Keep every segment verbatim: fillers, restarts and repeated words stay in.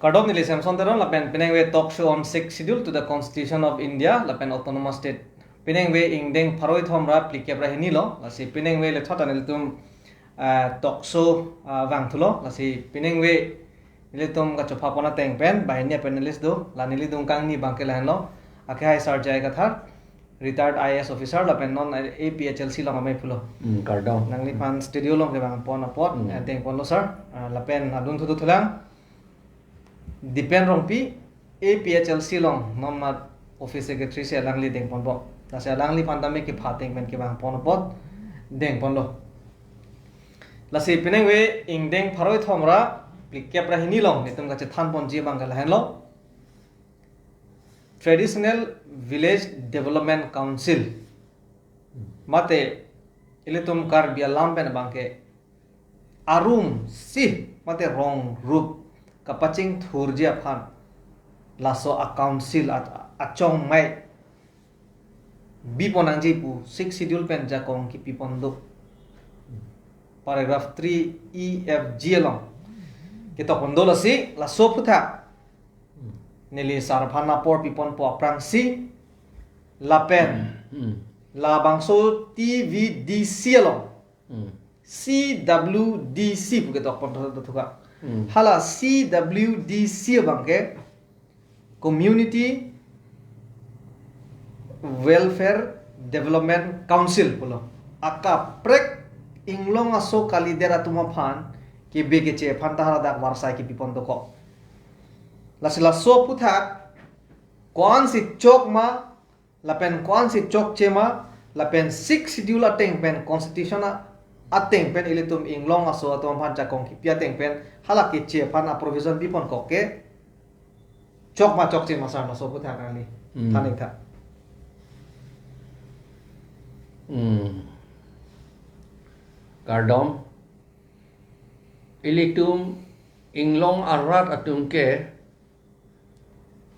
Kardom, neli Samson Teron lapen pinengve talk show on Sixth Schedule to the Constitution of India lapen Autonomous State. Pinengve ingdeng pharo ithom ra phlikep ra hini lo, lasi pinengve le thot nelitum, ah, talk show, ah, vangthulo, lasi pinengve nelitum kachopha pon ateng pen banghini a-panelist do, la neli adung kangni abangke lahenlo. Akehai Sar J I Kathar, retired I A S officer lapen non A P H L C along amei pulo. Hmm, kardom. Nangliphan studio along kevang pon apot, Hmm. eh, deng ponlo sir. Ah, lapen adun thudu thulang. Dipen Rongpi, A P H L C along non mat office secretary si alangli deng ponpo. Lasi alangliphan tame kepha ateng pen kevang pon apot deng ponlo. Lasi pinengve ingdeng pharo ithom ra phlikep ra hini along nelitum kachethan ponji abangke lahenlo. Traditional Village Development Council. Mate ilitum Karbi alam pen abangke arum si mate rong rup kapachingthurji aphan laso a-council at achongmai bipon nangji pu Sixth Schedule pen jakong kipi pon do. Paragraph three E F G along ketok pon do, lasi laso aphuthak neli sar aphan apor pi ponpo aphrangsi lapen Hmm. labangso T V D C along Hmm. C W D C pu ketok pon do thuka. Hmm. Hala C W D C abangke Community Welfare Development Council pulo. Akaprek inglong aso kalidet atum aphan kebe keche aphan ta hala dak varsai kipi pon dokok. Lasi laso aphuthak ko-ansi chok ma lapen ko-ansi chokche ma, lapen Sixth Schedule ateng pen, Constitution a-, ateng pen ilitum inglong aso atum aphan jakong kipi ateng pen hala keche aphan a-provision bipon kok ke chok ma chokche ma sar, laso aphuthak nangli Hmm. than ik tha. Hmm. Kardom. Ilitum inglong arat atum ke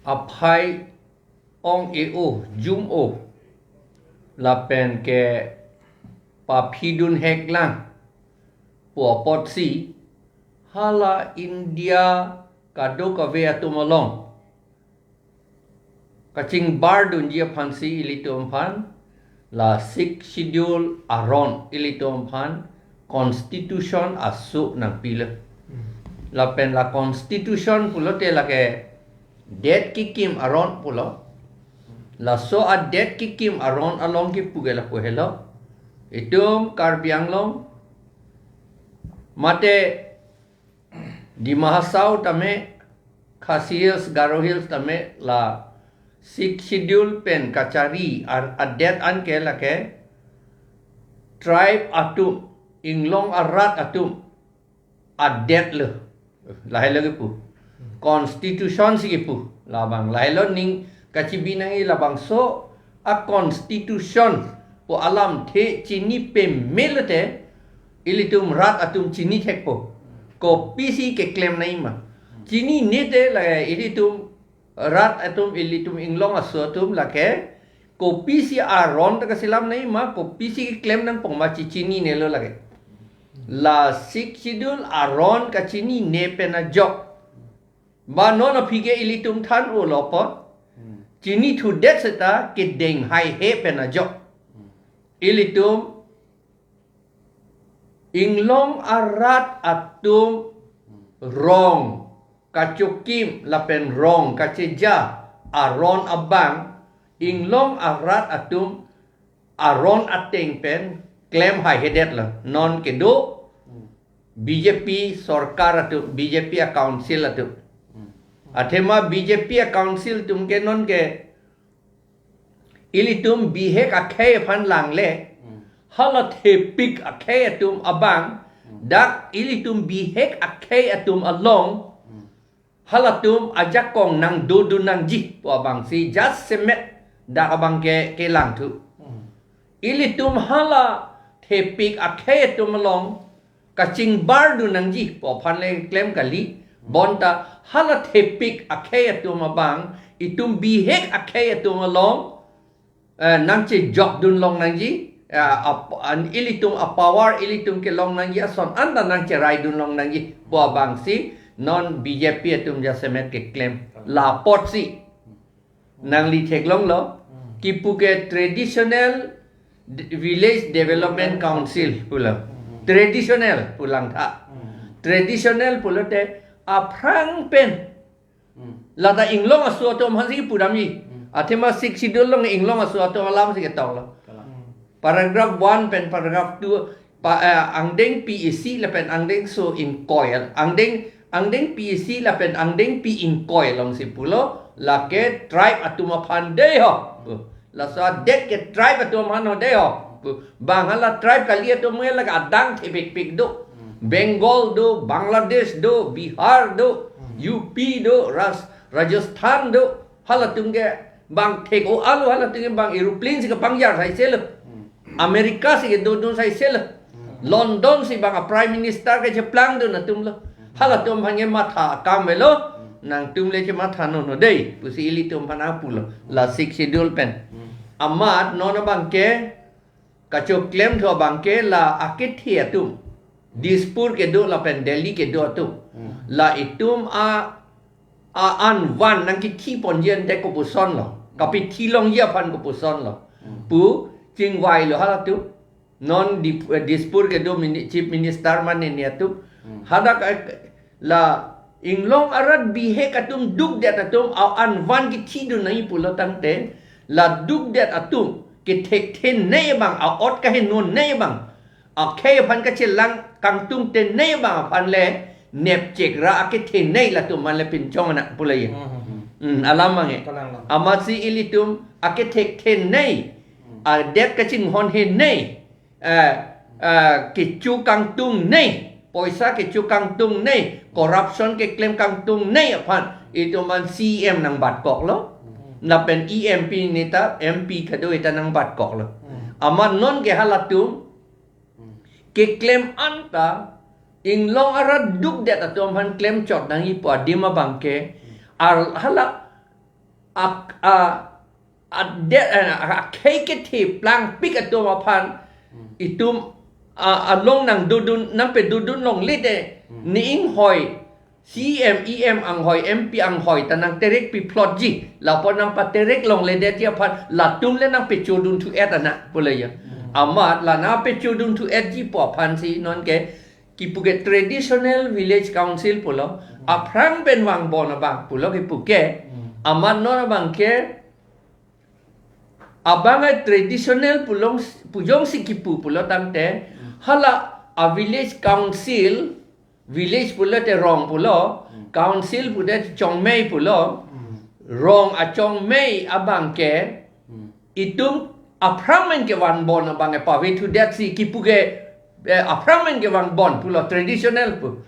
aphai ong-e-o, jum-o, lapen kepaphidun heklang pu apotsi hala India kadokave atum along kachingbardunji aphansi ilitum aphan la Sixth Schedule aron ilitum aphan Constitution aso nangpilo. Hmm. Lapen la Constitution pulote lake det kekim aron pulo. Laso adet kekim aron along kipu ke lapu helo. Itum Karbi Anglong mate Dima Hasao tame, Khasi Hills, Garo Hills tame la Sixth Schedule pen kachari ar-, adet anke lake tribe atum, inglong arat atum adet lo. Lahelo kipu. Constitution si kipu. Labang lahelo ning kachibi nangji, labangso a-constitution pu alamthe chini peme lote ilitum rat atum chini thekpo. Kopisi keklem nangji ma. Chinine te la ilitum rat atum, ilitum inglong aso atum lake kopisi aron ta kaselam nangji ma, kopisi keklem nangpo ma chichinine lo lake. La Sixth Schedule aron kachinine pen ajok. Ba non aphi ke ilitum than-olo apot. Hmm. Chinithudet seta kedeng haihe pen ajok. Hmm. Ilitum inglong arat atum rong kachokim lapen rong kacheja aron abang, inglong arat atum aron ateng pen klem haihedetlo. Non kedo Hmm. B J P sorkar atum, B J P a-council atum. Hmm. Athema B J P a-council atum ke non ke ilitum bihek akhei aphan langle, Hmm. hala thepik akhei atum abang, Hmm. dak ilitum bihek akhei atum along, Hmm. halatum ajakong nangdodun nangji pu abangsi jasemet dak abang ke, kelangthu. Hmm. Ilitum hala thepik akhei atum along kachingbardun nangji pu aphan le klem kali, bonta hala thepik akhei atum abang, itum bihek akhei atum along, eh, nangchejokdun long nangji, eh, ap-, an ilitum a-power ilitum kelong nangji ason anta nangcheraidun long nangji pu abangsi Non B J P atum jasemet keklem. La apotsi nangli theklonglo. Kipu ke Traditional D-, Village Development Council pulo. Traditional pu langtha. Traditional pulote aphrang pen. Lata inglong aso atum aphansi pudamji. Athema Sixth Schedule along inglong aso atum alamsi ketoklo. Paragraph one pen paragraph two, pa, eh, angdeng P E C lapen angdengso ingkoi. Angdeng, angdeng P E C lapen angdeng P ingkoi alongsi pulo, lake tribe atum aphan dei ho. Laso adet ke tribe atum aphan ho dei ho. Bang hala tribe kali atum ke lake adang thepikpik do. Bengal do, Bangladesh do, Bihar do, U P do, Raj-, Rajasthan do. Halatum ke bang thek-o alo, halatum ke bang aeroplane si kapangjar saiselo. America si kedodun saiselo. London si bang a Prime Minister kecheplangdun atumlo. Halatum aphan ke matha akam avelo. Nangtum le chematha non non dei pusi ilitum aphan nangpulo. La Sixth Schedule pen. Amat non abang ke kachoklemthu abang ke la akethe atum, Dispur kedo lapen Delhi kedo atum. La itum a, a-an van nangkithi ponji ante kopusonlo. Kapithilongji aphan kopusonlo. Pu chingvailo halatum. Non Dip-, eh, Dispur kedo mini-, Chief Minister mane ni atum. Hadak, eh, la inglong arat bihek atum dukdet atum a-an van kithidun nangji pulo tangte, la dukdet atum kethekthenei abang, a-ot kahenonei abang, akhei aphan kachelang kangtungtenei abang aphan le nepchek ra akethenei latum aphan le pinchong anak pulo ye. Hmm, alam abang ke. Kalang lang. Amatsi ilitum akethekthenei, adet kachinghonhenei, eh, eh, kecho kangtungnei, poisa kecho kangtungnei, corruption keklem kangtungnei aphan itum aphan C M nangbatkoklo. Lapen E M P neta, M P kado eta nangbatkoklo. Amat non ke halatum keklem anta inglong arat dukdet atum aphan klemchot nangji pu adim abang ke, al-, hala ak-, a, adet, a, akhei kethe plangpik atum aphan itum, a, along nangdodun, nangpedodun longle te, ne inghoi, C M, E M anghoi, M P anghoi ta nangterek piphlotji, lapu nangpaterek longledetji aphan latum le nangpechodunthu-et anak pulo ye. Amat la nangpechodunthu-etji pu aphansi non ke kipu ke Traditional Village Council pulo, aphrang pen vangbom abang pulo kipu ke, amat non abang ke, abang a traditional pulong, pujongsi kipu pulo tangte, hala a village council, village pulote rong pulo, council pulote chongmei pulo, rong achongmei abang ke, itum aphrang pen kevanbom abang ke pavethudet si kipu ke, eh, aphrang pen kevanbom pulo traditional pu.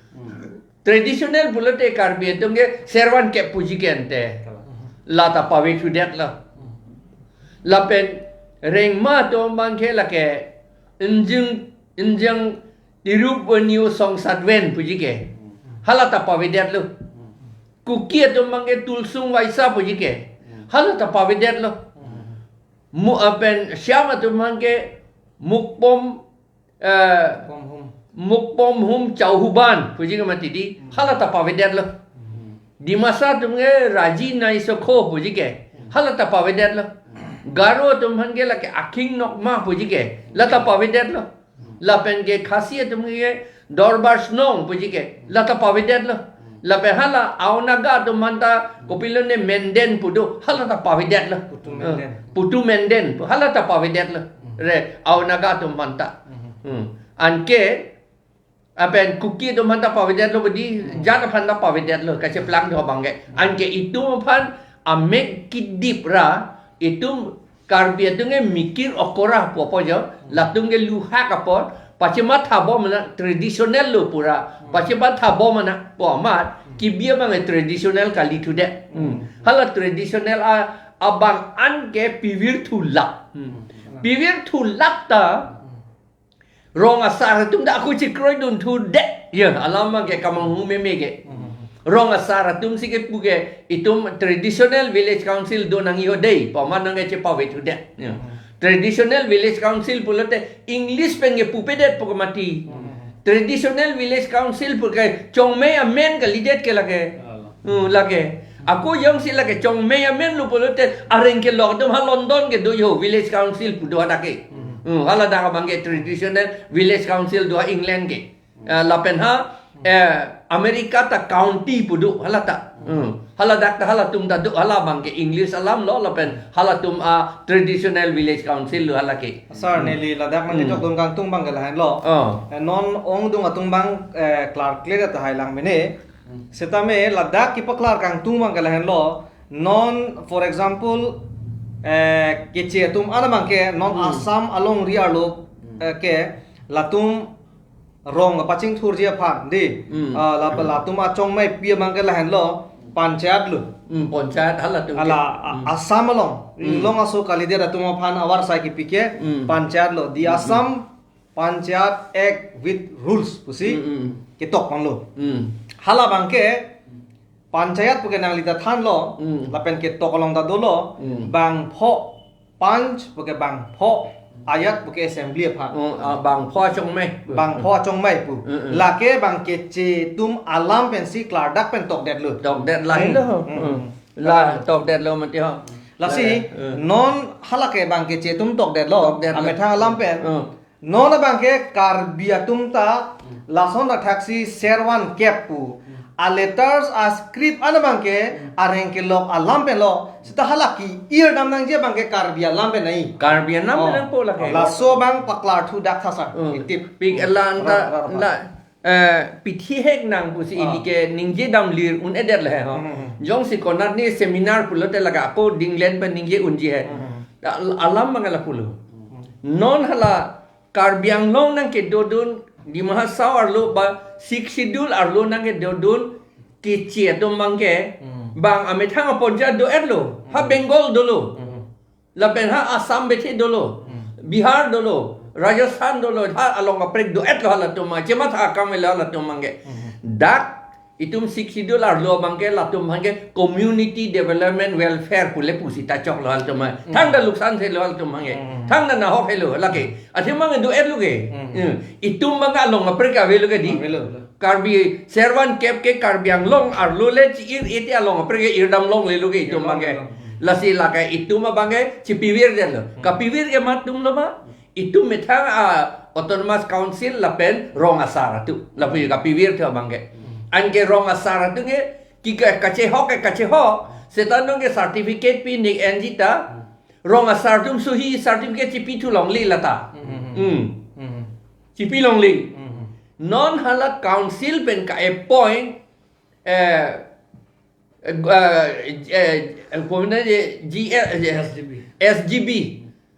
Traditional pulote Karbi atum ke servan ke puji ke ante. Lata pavethudet lo. Lapen Rengma atum abang ke lake injing, injing tirup venue song satven puji ke. Halata pavedet lo. Kuki atum abang ke tulsung vaisa puji ke. Halata pavedet lo. Mu apen Shyam atum abang ke mukpom, eh, Pom hum. Mukpom hum chauhuban puji ke mati di. Halata pavedet lo. Dimasa atum ke raji naisokho puji ke. Halata pavedet lo. Garo atum abang ke lake akhing nokma puji ke. Lata pavedet lo. Lapen ke Khasi atum ke Dorbar Snong puji ke. Lata pavedet lo. Lapen hala Ao Naga atum aphanta kopilo ne menden pu do, halata pavedet lo. Putu menden. Eh, putu menden pu, halata pavedet lo. Re, Ao Naga atum aphanta. Hmm. Anke, apen Kuki atum aphanta pavedet lo bodi, jat aphanta pavedet lo, kacheplangthu abang ke. Anke itum aphan amek kidip ra, itum Karbi atum ke mikir okora pu apo jo, latum ke luhak apot, pachemathabom anak traditional lo pura, pachemathabom anak pu amat, kibi abang ke traditional kalithudet. Hmm. Hala traditional a, abang an ke pivirthulap. Hmm. Pivirthulap ta, rong asar atum ta ako chekroidunthudetji. Alam abang ke kamanghu meme ke. Rong asar atum si kepu ke itum traditional village council do nangji ho dei pu amat nang ke chepavethudet. Ya. Traditional village council pulote English pen kepupedet pu ke mati. Traditional Village Council pu ke chongmei amen kalidet ke lake. Alo. Hmm, lake. Ako jongsi lake chongmei amen lo pulote areng kelok atum ha London kedo jo Village Council pu do hadak ke. Hmm. Hmm, haladak abang ke Traditional Village Council do ha England ke. Eh, lapen ha, eh, America ta county pu do, hala ta. Hmm. Haladak ta halatum ta do, hala abang ke English alam lo, lapen halatum a Traditional Village Council lo hala ke. Sir, hmm, neli ladak nang, hmm, kejok dun kangtung abang ke lahenlo. Oh. Eh, non ongdung atum abang, eh, klarkle tahai lang mene. Hmm. Setame ladak kepaklar kangtung abang ke lahenlo. Non, for example, eh, Keche atum an abang ke non, hmm, Assam alongri arlo, hmm, eh, ke latum rong pachingthurji aphan dei. Hmm. Ah, la, latum achongmeipi abang ke lahenlo, panchayat lo. Hmm, panchayat halatum ke. Hala, a-, hmm, Assam along, hmm, inglong aso kalidet atum aphan avarsai kepi ke, hmm, panchayat lo. The, hmm, Assam Panchayat Act with Rules pusi, hmm, hmm, ketok abang lo. Hmm. Hala abang ke panchayat pu ke nangli ta thanlo, hmm, lapen ketok along ta dolo, hmm, bangpho panch pu ke bangpho ayat pu ke assembly aphan. Oh, ah, bangpho achongmei. Bangpho achongmei pu. Mm, mm. Lake abang Keche atum alam pensi klardak pen tokdetlo. Tokdet lahelo. Mm, mm. Mm. La tokdetlo mati ho. Lasi, eh, eh, non hala ke abang Keche atum tokdetlo. Tokdetlo. Amethang alam pen. Mm. Non abang ke Karbi atum ta, hmm, lason ta thaksi servan kep pu. Hmm. A letters, a script an abang ke, hmm, areng kelok alam pen lo. Seta hala ke-ir dam nangji abang ke Karbi alam pen nai. Karbi alam pen, oh, nangpo lake. Laso abang paklar thudak tha sir. Hmm. Itip. Pik, hmm, elan ta, rat, rat, rat, la, eh, pithi hek nang pusi, ah, ili ke ningje damlir un-edet le ho. Hmm, hmm, hmm. Jongsi konat ni seminar pulote lake ako dinglen pen ningje unji he. Hmm, hmm, hmm. Al-, alam abang ke lapulo. Hmm. Non hala Karbi Anglong nangkedodun, Dima Hasao arlo ba Sixth Schedule arlo nangkedodun, Keche atum abang ke, hmm, bang amethang apanchayat do-etlo, ha, hmm, Bengal dolo. Hmm. Lapen ha Assam bethe dolo, hmm, Bihar dolo, Rajasthan dolo, ha along kaprek do-etlo halatum abang, chematha akam avelo halatum abang ke. Hmm. Dak itum Sixth Schedule arlo abang ke latum abang ke community development welfare pule pusi ta choklo halatum abang. Hmm. Thangta luksan selo halatum abang ke. Hmm. Thangta nahok helo lake. Athema abang do-etlo ke. Hmm. Hmm. Itum abang ke along kaprek avelo ke dei. Avelo, avelo. Karbi servan kep ke Karbi Anglong arlo le chi-ir iti along kaprek ke irdam longlelo ke itum abang ke. Irdam longlelo. Lasi lake itum abang ke chipivirdetlo. Hmm. Kapivirke mat atum lo ma? Itum methang a Autonomous Council lapen rong asar atum. Lapu kapivirthu abang ke. Hmm. Anke rong asar atum ke, ke ka-, kachehok ke kachehok. Seta non ke certificate pi nik enji ta. Hmm. Rong asar atum sohi certificate chipi thu longle lata. Hmm. Hmm. Hmm. Chipi longle. Hmm. Non hala council pen ka-appoint, eh, eh, eh, eh, komat je, G, eh, eh, S G B. S G B,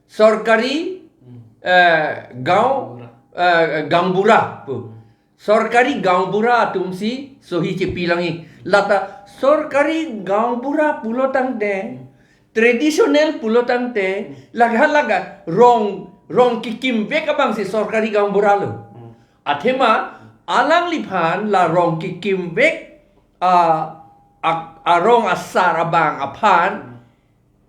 Sorkari, hmm, eh, Gaon, Gaonbura, eh, Gaonbura pu. Sorkari Gaonbura atumsi sohi chipi langji. Lata Sorkari Gaonbura pulo tangte, hmm, traditional pulo tangte, hmm, lake hala rong, rong kekimvek abangsi Sorkari Gaonbura lo. Hmm. Athema alangliphan la rong kekimvek, ah, ak-, arong asar abang aphan,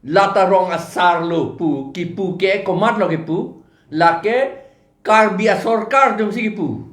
lata rong asar lo pu kipu ke komatlo kipu, lake Karbi asorkar atumsi kipu.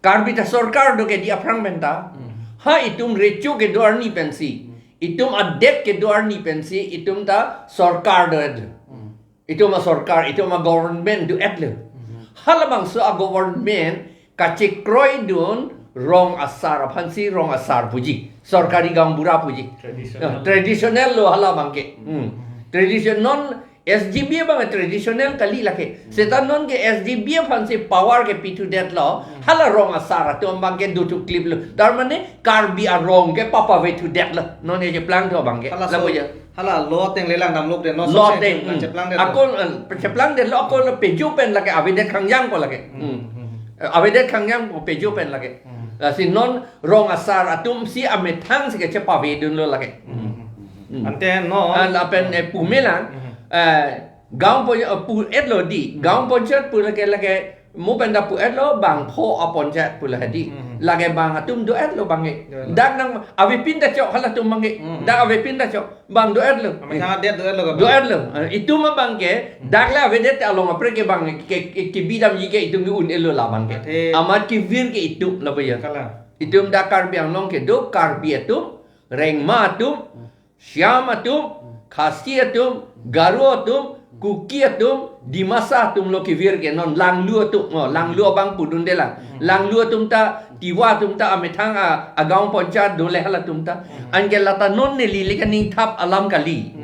Karbi ta sorkar do ke dei aphrang pen ta. Hmm. Ha itum recho kedo arni pensi, hmm, itum adet kedo arni pensi itum ta sorkar do-etlo. Hmm. Itum asorkar, itum agovernment do-etlo. Hmm. Halabangso agovernment kachekroidun rong asar aphansi rong asar puji. Sorkari Gaonbura puji. Traditional. Ya, traditional lo hala abang ke. Hmm. Hmm. Tradition non S G B abang traditional kali lake. Hmm. Seta non ke S G B aphansi power kepithudetlo. Hmm. Hala rong asar atum abang ke dothukkliplo. Tar mane Karbi arong ke papavethudetlo. Non ke cheplangthu abang ke. Hala lapu so- ya. Hala law ateng le langdamlok det, non lo sose ateng, hmm, cheplangdet. Ako, eh, cheplangdetlo, ako lo pejo pen lake avedet khangjang ko lake. Hmm. Hmm. Hmm. Eh, avedet khangjang ko pejo pen lake. Hmm. Lasi non rong asar atumsi amethangsi kechepavedunlo lake. Hmm. Hmm. Ante non. Ah, lapen, eh, pu me lang, hmm, eh, Gaon pon-, eh, pu-etlo dei. Gaon panchayat pu lake, lake mo pen ta pu-etlo, bangpho apanchayat pu lake dei. Hmm. Lake bang atum do-etlo abangke. Do-etlo. Dak nang avepin ta chok halatum abangke. Hmm. Dak avepin ta chok. Bang do-etlo. Amethang adet do-etlo ka bang. Do-etlo. Eh, itum abangke, hmm, dak le avedet along apre ke bang ke, ke, ke bidamji ke itum ke un-elo la abangke. Athe. Amat kevir ke itum la abangke. Kalang. Itum dak Karbi Anglong kedo, Karbi atum, Rengma atum, hmm, Shyam atum, Khasi atum, Garo atum, Kuki atum, Dimasa atum lo kevir ke non, Langlu atum, oh, Langlu abang pudunde lang. Langlu atum ta, Tiwa atum ta, amethang a, agaon poncha dole halatum ta. Anke lata non neli le kaningthap alam kali.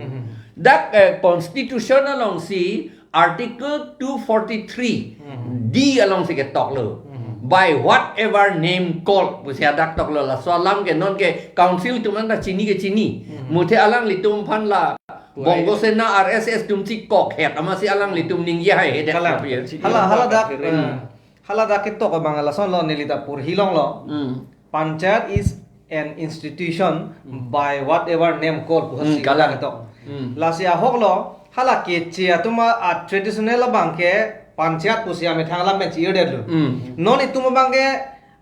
Dak, eh, constitution alongsi, Article two forty-three, hmm, D alongsi ketoklo. Hmm. By whatever name called, pusi hadak toklo, laso alam ke non ke council atum anta chini ke chini. Hmm. Muthe alanglitum aphan la, puai, Bongo Sena R S S atum chikok het, amatsi alanglitum ningje haihedet. Kalang. Tapi ya. Hala, hala dak, hmm, eh, hala dak ketok abang lason lo neli ta porhi longlo. Hmm. Panchayat is an institution, hmm, by whatever name called, pu, hmm, si kalang, hala ketok. Hmm. Lasi ahok lo, hala keche atum a, a traditional abangke panchayat pusi amethang alam pen chi-irdetlo. Hmm. Non itum abangke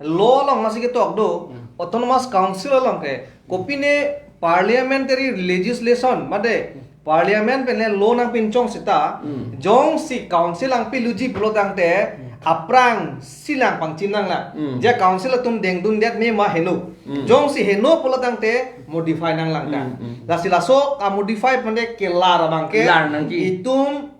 law along lasi ketok do, hmm, autonomous council along ke, kopine parliamentary legislation, mate, parliament pen le law nangpinchong seta, hmm, jongsi council nangpiluji pulo tangte, hmm, aphrangsi lang pangchim nanglang. Hmm. Je council atum dengdundet me ma heno. Hmm. Jongsi heno pulo tangte modify nanglang ta. Hmm, hmm. Lasi laso a-modify pen de kelar abangke. Lar nangji. Itum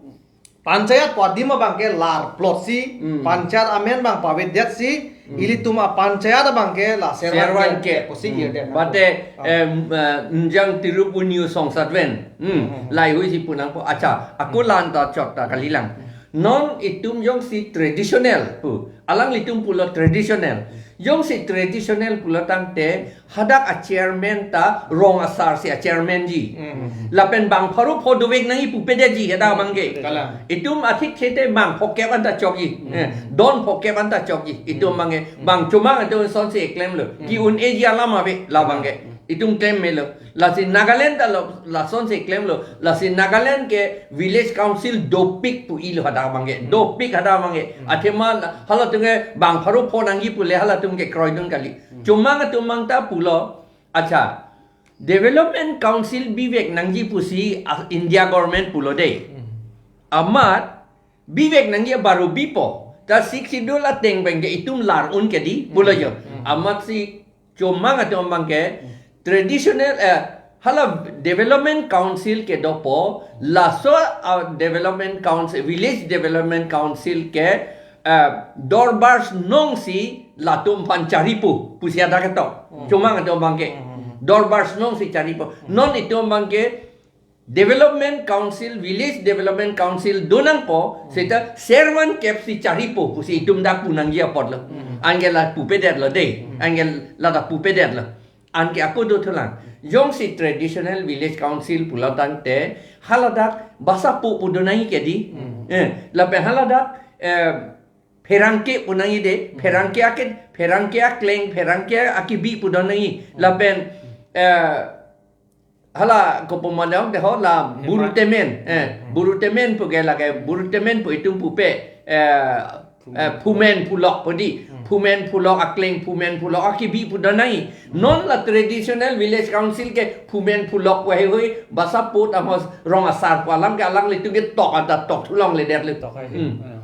panchayat pu adim abangke lar plot si, hmm, panchayat amen abang pavedet si, hmm, ilitum a-panchayat abangke la Servan Servan ke ke. Pusi, hmm, irdet nang. Bate, ah, em, eh, Njang Tirup Unyu Songsatven. Hmm. Hmm. Laheihui si pu nangpo. Acha, ako, hmm, lan ta chot ta kalilang. Hmm. Non itum jongsi traditional pu. Alanglitum pulo traditional. Jongsi traditional pulo tangte hadak a-chairman ta rong asar si a-chairman ji. Hmm. Lapen bang pharo pho dovek nangji pupedetji hadak abangke. Kalang. Itum athik thete bang phokep anta chokji. Hmm. Eh, don phokep anta chokji. Itum, hmm, abangke. Hmm. Bang chomang atum asonsi klemlo. Hmm. Ke-un-eji alam ave la abangke. Hmm. Itum klem melo. Lasi Nagaland ta lo, lasonsi klemlo. Lasi Nagaland ke village council dopik pu-ilo hadak abangke. Hmm. Dopik hadak abangke. Hmm. Athema la, halatum ke bang pharo pho nangji pule halatum ke kroidun kali. Hmm. Chomang atum abang ta pulo. Acha. Development Council bivek nangji pusi, ah, India government pulo de. Hmm. Amat bivek nangji abaro bipo. Ta Sixth Schedule ateng abangke itum lar un ke di, pulo jo. Hmm. Amatsi chomang atum abangke, hmm, traditional, eh, hala Development Council kedopo, laso, ah, Development Council, Village Development Council ke, eh, Dorbar Snong si latum aphan charipo, pusi hadak ketok. Hmm. Chomang atum abangke. Hmm. Dorbar Snong si charipo. Hmm. Non itum abangke, Development Council, Village Development Council do nangpo, hmm, seta Servan kep si charipo, pusi itum dak pu nangji apotlo. Hmm. Anke la pupedetlo de, hmm, anke la dak pupedetlo. Anke ako dothulang. Jongsi traditional village council pulo tangte, haladak basapo pu do nangji ke di. Hmm. Eh, lapen haladak, eh, pherangke pu nangji de, hmm, pherangke aket, pherangke akleng, pherangke akibi pu do nangji. Hmm. Lapen, eh, hala kopo ma long de ho la, hmm, buru temen, eh, hmm, buru temen pu ke lake, buru temen pu itum pupe, eh, eh, phumen phulok pu di, hmm, phumen phulok akleng, phumen phulok akibi pu do nangji. Hmm. Non la traditional village council ke phumen phulok pu heihui, basapo ta mo rong asar pu alam ke alanglitum ke tok anta tok thu longledetlo. Tok hai. Hmm. Hmm.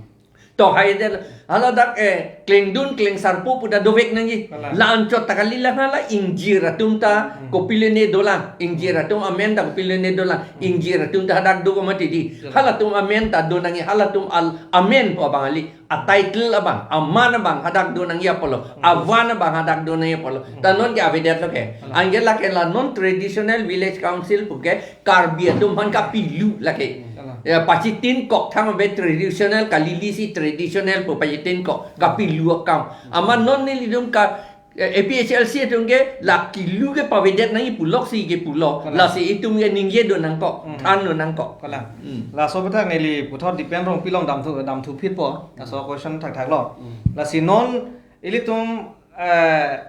Tok haidet, haladak, eh, klengdun klengsarpo pu ta dovek nangji. Kalang. La anchot ta kalilang, hala ingjir atum ta, hmm, kopilone dolang, ingjir atum amen ta kopilone dolang, hmm, ingjir atum ta hadak do ko mati di. Kalang. Halatum amen ta do nangji, halatum al-, amen pu abang kali, a-title abang, aman abang hadak do nangji apotlo, hmm, avan abang hadak do nangji apotlo. Hmm. Ta non ke avedetlo ke. Kalang. Anke lake la non traditional village council pu ke Karbi atum aphan kapilu lake. Hmm. Ya, pachitin kok thang ave traditional, kalili si traditional pu pachitin kok, kapilu akam. Amat non nelitum ka, eh, A P H L C atum ke la kilu ke pavedet nangji pulok si ke pulo. Kalang. Lasi itum ke ningje do nangkok, hmm, than do nangkok. Kalang. Hmm. Laso bethak neli puthot Dipen Rongpi along damthu, damthu phitpo. Laso question thakthak lo. Hmm. Lasi non ilitum, eh,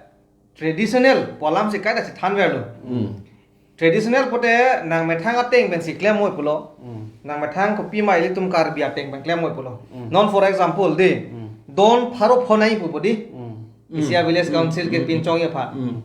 traditional pu alam si kaita si thanverlo. Hmm. Traditional pute nangmethang ateng pen si klem moi pulo. Hmm. Nangmethang kopima ilitum Karbi ateng pen klem moi pulo. Hmm. Non for example de, hmm, don pharo pho nangji pupo di. Hmm. Isi a village council ke pinchongji aphan.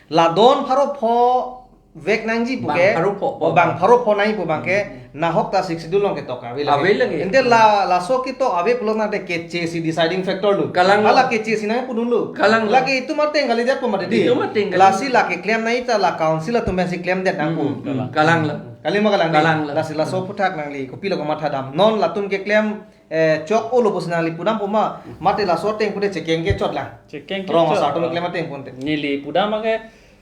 La don pharo pho vek nangji pu ke. Bang pharo pho, oh, bang pharo pho nangji pu abang ke, nahok ta Sixth Schedule along ketok ave lake. Ave lake. Ante la, laso ketok ave pulo tangte keche si deciding factor lo. Kalang lo. Hala keche si nangpudun lo. Kalang lo. Lake itum ateng kalidet pu mati di. Itum ateng kali. Lasi lake klem nangji ta la council atum pensi klemdet nangpo. Kalang lo. Kali ma kalang di. Kalang lo. Lasi laso aphuthak nangli kopilo kamatha dam. Non latum keklem, eh, chok-olo pusi nangli pudam pu ma, mate laso ateng pulote chekeng kechot lang. Chekeng kechot. Rong asar atum klem ateng pute. Neli pudam ke,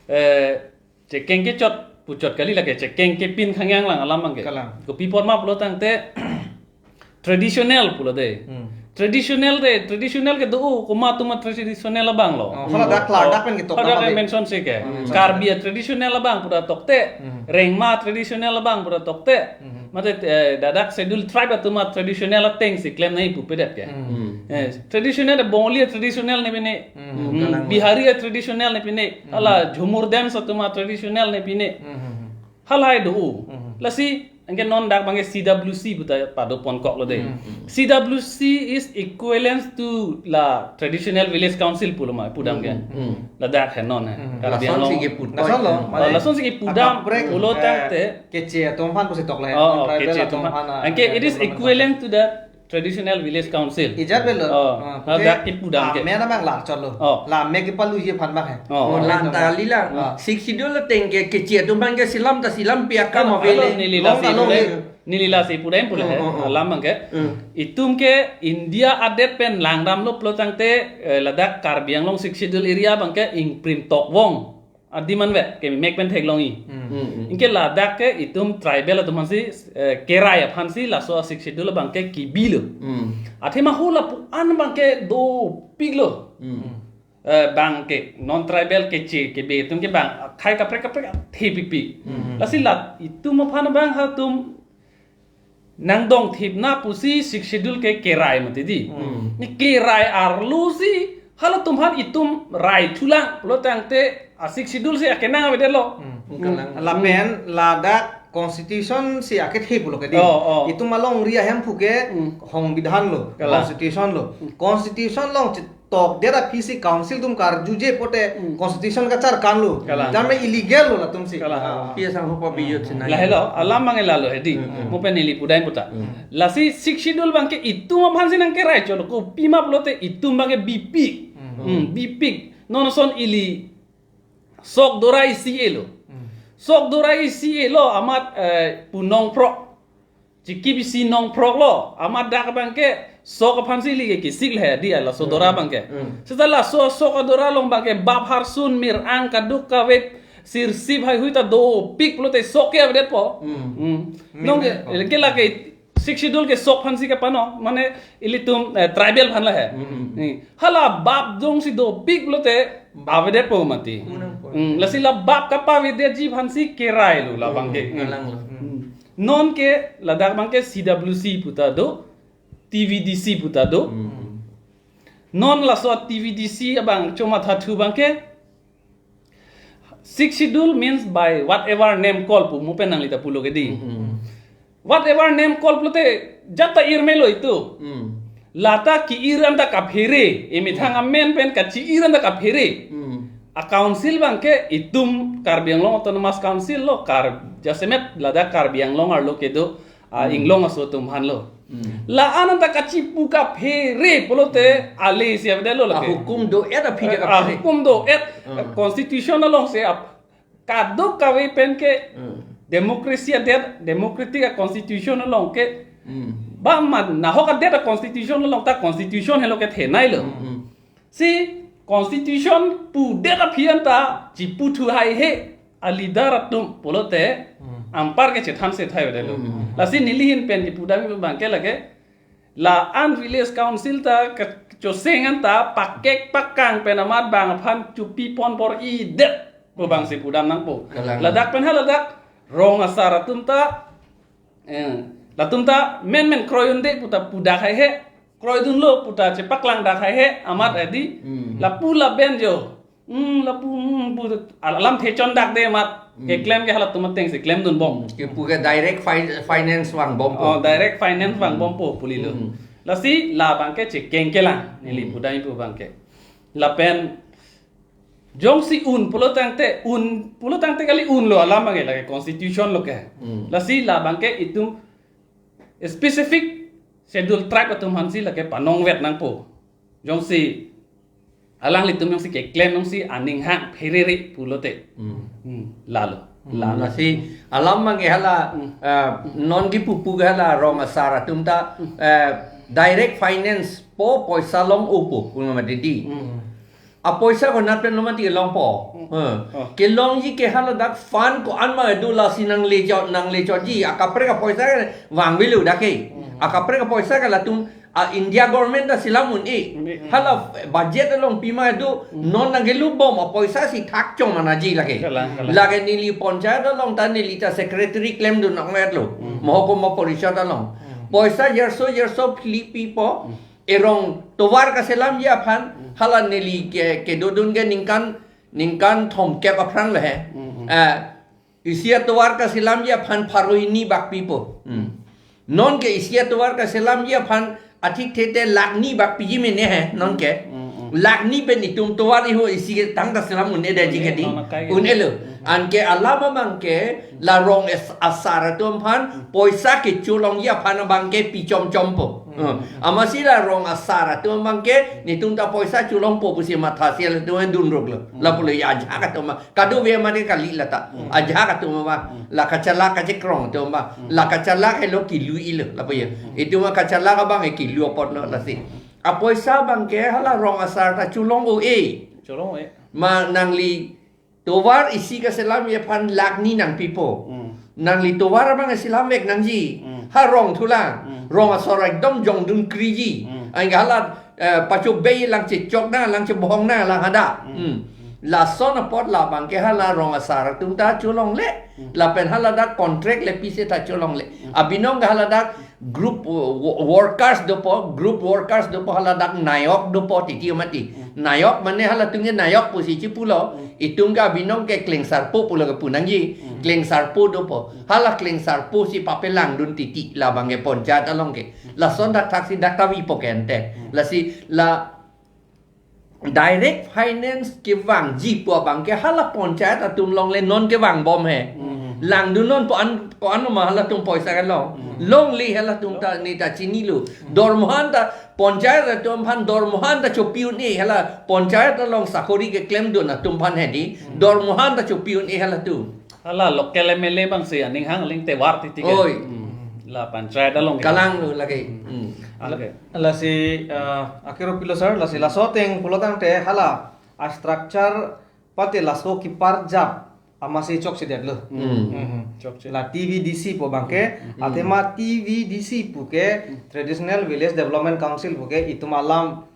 eh, chekeng kechot puchot kali lake, chekeng kepin khangyang lang alam abang ke. Kalang. Kopi apot ma pulo tangte traditional pulo de. Hmm. Traditional de, traditional ke do, oh, komat atum a traditional abang lo. Oh, hala dak klar, dak pen ketok. Hala dak pen mention si ke. Hmm. Karbi a traditional abang pu ta tokte, Rengma traditional abang pu ta tokte. Hmm. Mate, eh, ladak Schedule Tribe atum a traditional ateng si klem nangji pupedet ke. Hmm. Eh, traditional de Bongali a traditional ne pine. Hmm, Bihari a traditional ne pine. Hala Jhumur dance atum a traditional ne pine. Hmm. Halahai do. Lasi anke non dak abang ke C W C pu ta pado ponkok lo de. Hmm. C W C is equivalent to la traditional village council pulo ma pudam ke. Hmm. Ladak he non he. Hmm. Karbi Anglong. Lason si keput. Lason lo, oh, mane lason si kepudam akaprek, pulo tangte, eh, keche atum aphan pusi tok le. Oh, non-tribal keche atum aphan. Anke it is equivalent to the traditional village council. Ijat avelo. Oh, ah, ladak kepudam ke. Amen abang la chotlo. Oh. La amen kepaluji aphan abang he. Oh. Oh, la ta kali lang. Ah. Sixth Schedule ateng ke keche atum aphan ke silam ta silam pi akam ave le. Neli lasi pudam, neli lasi pudam pulo he. Oh, oh, oh. Alam abang ke. Hmm. Itum ke India adet pen langdamlo pulo tangte, eh, ladak Karbi Anglong Sixth Schedule area abang ke ingprim tok vong adim anvet ke mek pen theklongji. Hmm. Hmm, hmm. Anke ladak ke itum tribal atum aphansi, eh, kerai aphansi laso Sixth Schedule abang ke kebilo. Hmm. Athema hula pu an abang ke dopiklo. Hmm. Eh, abang ke non-tribal keche kebe atum ke abang akhai kaprek kaprek thepikpik. Hmm. Lasi la itum aphan abang halatum nangdongthip na pusi Sixth Schedule ke kerai mati di. Hmm. Ne kerai arlo si halatum aphan itum rai thulang pulo tangte a Sixth Schedule si akenang avedetlo. Hmm. Kalang. Lapen ladak constitution si akethe pulo ke di. Oh, oh. Itum alongri ahemphu ke, hmm, songbidhan lo, kalang, constitution lo. Hmm. Constitution along tokdet aphi si council atum karjuje pote, hmm, constitution kacharkan lo. Kalang. Tame illegal lo latum si. Kalang. Ah. Pi asang hopa biyut sinai. Lahelo, alam abang ke lalo he di. Hmm, hmm. Mo pen neli pudam pu ta. Hmm. Lasi Sixth Schedule abang ke itum aphansi nangkerai chotlo, kopi ma pulote itum abang ke bipik. Hmm. Hmm, bipik. Non ason ili sok dorai isi elo. Hmm. Sok dorai isi elo amat, eh, pu nongphrok. Chikip isi nongphrok lo, amat dak abang ke sok aphansi ili ke kisik le di laso dora abang ke. Hmm. Seta laso sok adora along abang ke bap harsun mir-ang kaduk kave sirsip haihui ta dopik pulote sok ke avedetpo. Hmm. Hmm. Nong ke, ke lake Sixth Schedule ke sok aphansi kapano, mane ilitum, eh, tribal aphan la he. Hmm. Hmm. Hala bap jongsi dopik pulote avedetpo mati. Hmm. Hmm. Lasi la bap kapavedetji aphansi kerai lo la abang ke. Hmm. Kalang lo. Hmm. Non ke ladak abang ke C W C pu ta do, T V D C pu ta do. Hmm. Non laso T V D C abang chomathathu abang ke Sixth Schedule means by whatever name call pu mo pen nangli ta pulo ke di. Hmm. Whatever name call pulote jat ta ir melo itum. Hmm. La ta ki-ir anta kaphere, emethang amen pen kachi-ir anta kaphere. Hmm. A council abang ke itum Karbi Anglong Autonomous Council lo, Kar, jasemet ladak Karbi Anglong arlo kedo, ah, inglong aso atum aphan lo. Hmm. La-an anta kachipu kaphere pulote ale isi avedetlo lake. Ah, hukum do-et aphi ke, ah, kaphere. Hukum do-et, hmm, constitution alongsi ap, kaduk kave pen ke, hmm, democracy adet, democratic a constitution along ke, hmm, ba man nahok adet a constitution along ta constitution helo kethenei lo. Hmm, hmm. Si constitution pudet aphi anta chipu thu haihe a leader atum pulote, hmm, anpar ke chethan se thai avedetlo. Hmm. Lasi neli ahin pen kipudam abang ke lake la-an village council ta kachoseng anta pakek pakang pen amat bang aphan chopi pon bor-idet pu abangsi pudam nangpo. Kalang. Ladak pen ha ladak rong asar atum ta, eh, latum ta menmen kroidunde pu ta pudak haihe, kroidunlo pu ta chepaklang dak haihe amat edi. Hmm. Lapu laben jo. Hmm, lapu, hmm, pu, al-, alam thechon dak de amat. Hmm. Keklem ke halatum atengsi klemdunbom. Hmm. Kipu ke direct fi-, finance vangbompo. Oh, direct finance vangbompo pu lilo. Hmm. Lasi la abang ke chekeng kelang, neli, hmm, pudam pu abang ke. Lapen jongsi un pulo tangte, un pulo tangte kali, unlo alam abangke lake constitution lo ke. Hmm. Lasi labangke itum specific schedule tribe atum aphansi lake panongvet nangpo. Jongsi alanglitum jongsi keklem jongsi aning hang pherere pulote. Hmm. Hmm, lalo. Hmm, lalo. Lasi alam abangke hala, Hmm. eh, non kipu pu ke hala rong asar atum ta, Hmm. eh, direct finance po poisa long-o po, pun mati di. Hmm. Apoisa konat pen lo mati longpo. Hmm. Eh. Oh. Kelongji ke hala dak fund ko-an ma do, lasi nanglechot, nanglechotji. Akaprek apoisa vangvelo dak ke. Hmm. Akaprek apoisa ke latum, a, India government ta selam un-e. Un-e. Hala budget along pima do, Hmm. non nangkelubom apoisa si thak chong manaji lake. Kalang, kalang. Lake neli panchayat along ta neli ta secretary klemdun nangmetlo. Hmm. Mohokuma porishad along. Hmm. Poisa jerso jerso phli pipo. Hmm. Erong tovar kaselamji aphan, Hmm. hala neli ke, kedodun ke ningkan, ningkan thomkep aphrang le he. Hmm, hmm. Eh, isi atovar kaselamji aphan pharo hini bak pipo. Hmm. Non ke isi atovar kaselamji aphan athik thete lakh ni bak piji mene he, non ke. Hmm, hmm. Lakh ni pen itum tovar iho isi ke tang kaselam un-edetji ke di. Non akai ke. Un-elo. Hmm. Anke alam abangke la rong es-, asar atum aphan poisa kecholongji aphan abangke pi chomchompo. Hmm. Hmm. Amatsi la rong asar atum abangke netum ta poisa cholongpo pusi matha si latum dunroklo. Hmm. Lapulo ya ajahak atum abang. Kadokave mate kali lata. Hmm. Ajahak atum abang. Hmm. La kachalak kachekrong atum abang. Hmm. La kachalak helo kilu-ilo. Lapu ya. Hmm. Itum kachalak abang e kilu apotlo lasi. Apoisa abangke hala rong asar ta cholong-o-e. Cholong-o-e. Ma nangli tovar isi kaselamji aphan lakh ni nangpipo. Hmm. Nangli tovar abang selamvek nangji. Hmm. Ha rong thulang. Hmm. Rong asor ekdom jongdun kriji. Hmm. Anke hala, eh, pacho bei lang chechok na, lang chebohong na, lang hadak. Hmm. Hmm. Lason apot labangke hala rong asar atum ta cholongle. Hmm. Lapen hala dak contract le pise ta cholongle. Hmm. Abinong ke hala dak group wo-, wo-, workers dopo, group workers dopo, hala dak nayok dopo titi mati. Hmm. Nayok mane halatum ke nayok pusi chipulo, Hmm. itum ke abinong ke klengsarpo pulo ke punangji, Hmm. klengsarpo dopo. Hmm. Hala klengsarpo si papelangdun titi labangke panchayat along ke. Hmm. Lason dak thaksi dak tavi po ke ante. Hmm. Lasi la direct finance kevangji pu abangke hala panchayat atum along le non kevangbom he. Hmm. Langdun non ko-an, ko-an ma halatum poisa kelong. Hmm. Longle halatum ta ne ta chinilo. Hmm. Dormohan ta panchayat atum aphan dormohan ta chopi un-e hala panchayat along sakori keklemdun atum aphan he di. Hmm. Dormohan ta chopi un-e halatum. Hala local M L A abangsi aning hang aling tevar titi ke. Oi. Hmm. La panchayat along ke. Kalanglo lake. Hmm. Hmm. Oke. Lasi, eh, akhir pilo sir, lasi laso ateng pulo tangte hala a structure pate laso kiparjap amatsi chokchedetlo. Hmm. Hmm. Chokche. La T V D C pu abangke, Hmm. athema T V D C pu ke, Hmm. Traditional Village Development Council pu ke, itum alam,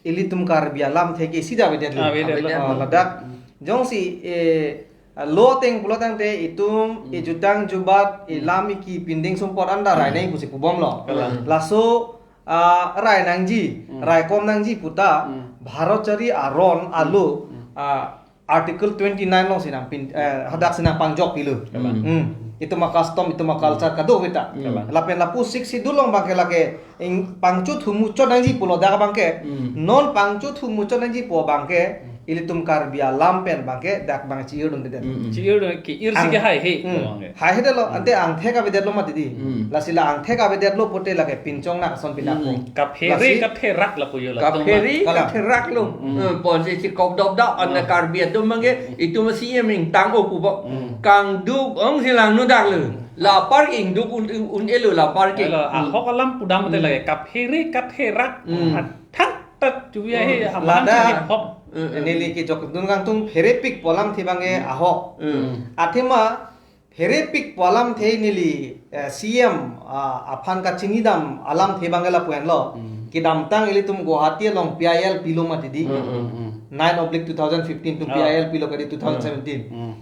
ilitum Karbi alamthe ke isi ta avedetlo. Ah, avedetlo. Ah, ladak. Hmm. Jongsi, eh, lo ateng pulo tangte itum, Hmm. ejutang jubat, Hmm. elam iki pinding sumpot anda Hmm. rai nang pusi pubomlo. Kalang. Laso, ah, rai nangji, Hmm. raikom nangji puta, Hmm. Bharat chari aron Hmm. alo, Hmm. ah, Article twenty-nine alongsi nangpin, eh, hadak si nangpangjok pilo. Kalang. Hmm. Itum a-custom, itum a-culture kadokave ta. Kalang. Lapen lapu Sixth Schedule along abangke lake ing pangchut humuchot nangji pulo dak abangke. Hmm. Non pangchut humuchot nangji pu abangke. Hmm. Ilitum Karbi alam pen abangke dak abang chi-irdunde. Hmm. Chi-irdun ke-ir si Hmm. ke haihe. Hmm. Abangke. Haihedetlo, Hmm. ante angthek avedetlo mati di. Hmm. Lasi la angthek avedetlo pote lake pinchong na ason pinak Hmm. ko. Kaphere Lasi katherak lapu yo latum. Kaphere Kalang. katheraklo. Hmm. Eh, ponsi si kop dop dop anda Ah. Karbi atum abangke Hmm. itum si em ingtang-o pupo. Hmm. Kangduk ong si langno daklo. Hmm. Lapar ke ingduk un, un, un-elo lapar ke. Elo, Hmm. ahok alam pudam te Hmm. lake kaphere katherak. Hmm. Athak tat chuya he Hmm. amahang Lada. chuya hok. Hmm. Neli kejokdun kangtung pherepik pu alamthe abangke Hmm. ahok. Hmm. Athema pherepik pu alamthe neli, eh, C M, ah, aphan kachinidam alamthe abangke lapu henlo. Hmm. Kedamtang ilitum Guwahati along P I L pilo mati di. Hmm, hmm, hmm. Nine oblique two thousand fifteen atum Ah. P I L pilo kadi two thousand seventeen. Hmm.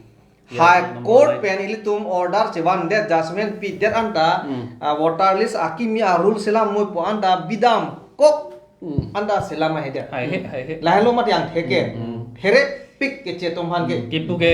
High Court pen ilitum order chevandet, judgment pidet anta, Hmm. ah, voter list akimi a-rule selam moi pu anta bidam kok Hmm. anta selam ahedet. Haihe, haihe. Lahelo mati angthek ke. Hmm. Phere pik keche atum aphan ke. Kipu ke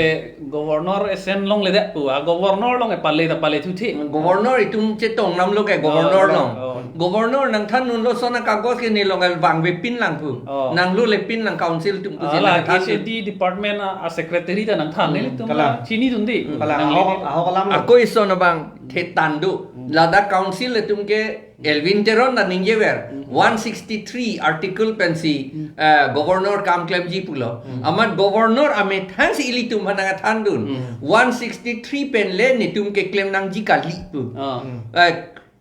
governor esen longledet pu, a governor along ke pale ta pale thuthi. Governor itum chetong namlo ke governor Oh, along. Oh. Governor nangthandunlo lason akagos ke nelong ke vangvepin lang pu. Oh. Nanglolepin lang council atum pusi Ala nangthan. H A D department a, a secretary ta nangthan Hmm, nelitum kalang. Chinidunde. Hmm, kalang. Nang Ahok, ahok alam lo. Ako ison abang thethan do. Hmm. Ladak council atum ke Elwin Teron ta ningjever. Hmm. One sixty-three article pensi, Hmm. eh, governor kam klemji pulo. Hmm. Amat governor amethang si ilitum aphan nangthandun. Hmm. One sixty-three pen le netum keklem nangji kali pu. Ah. Hmm. Eh,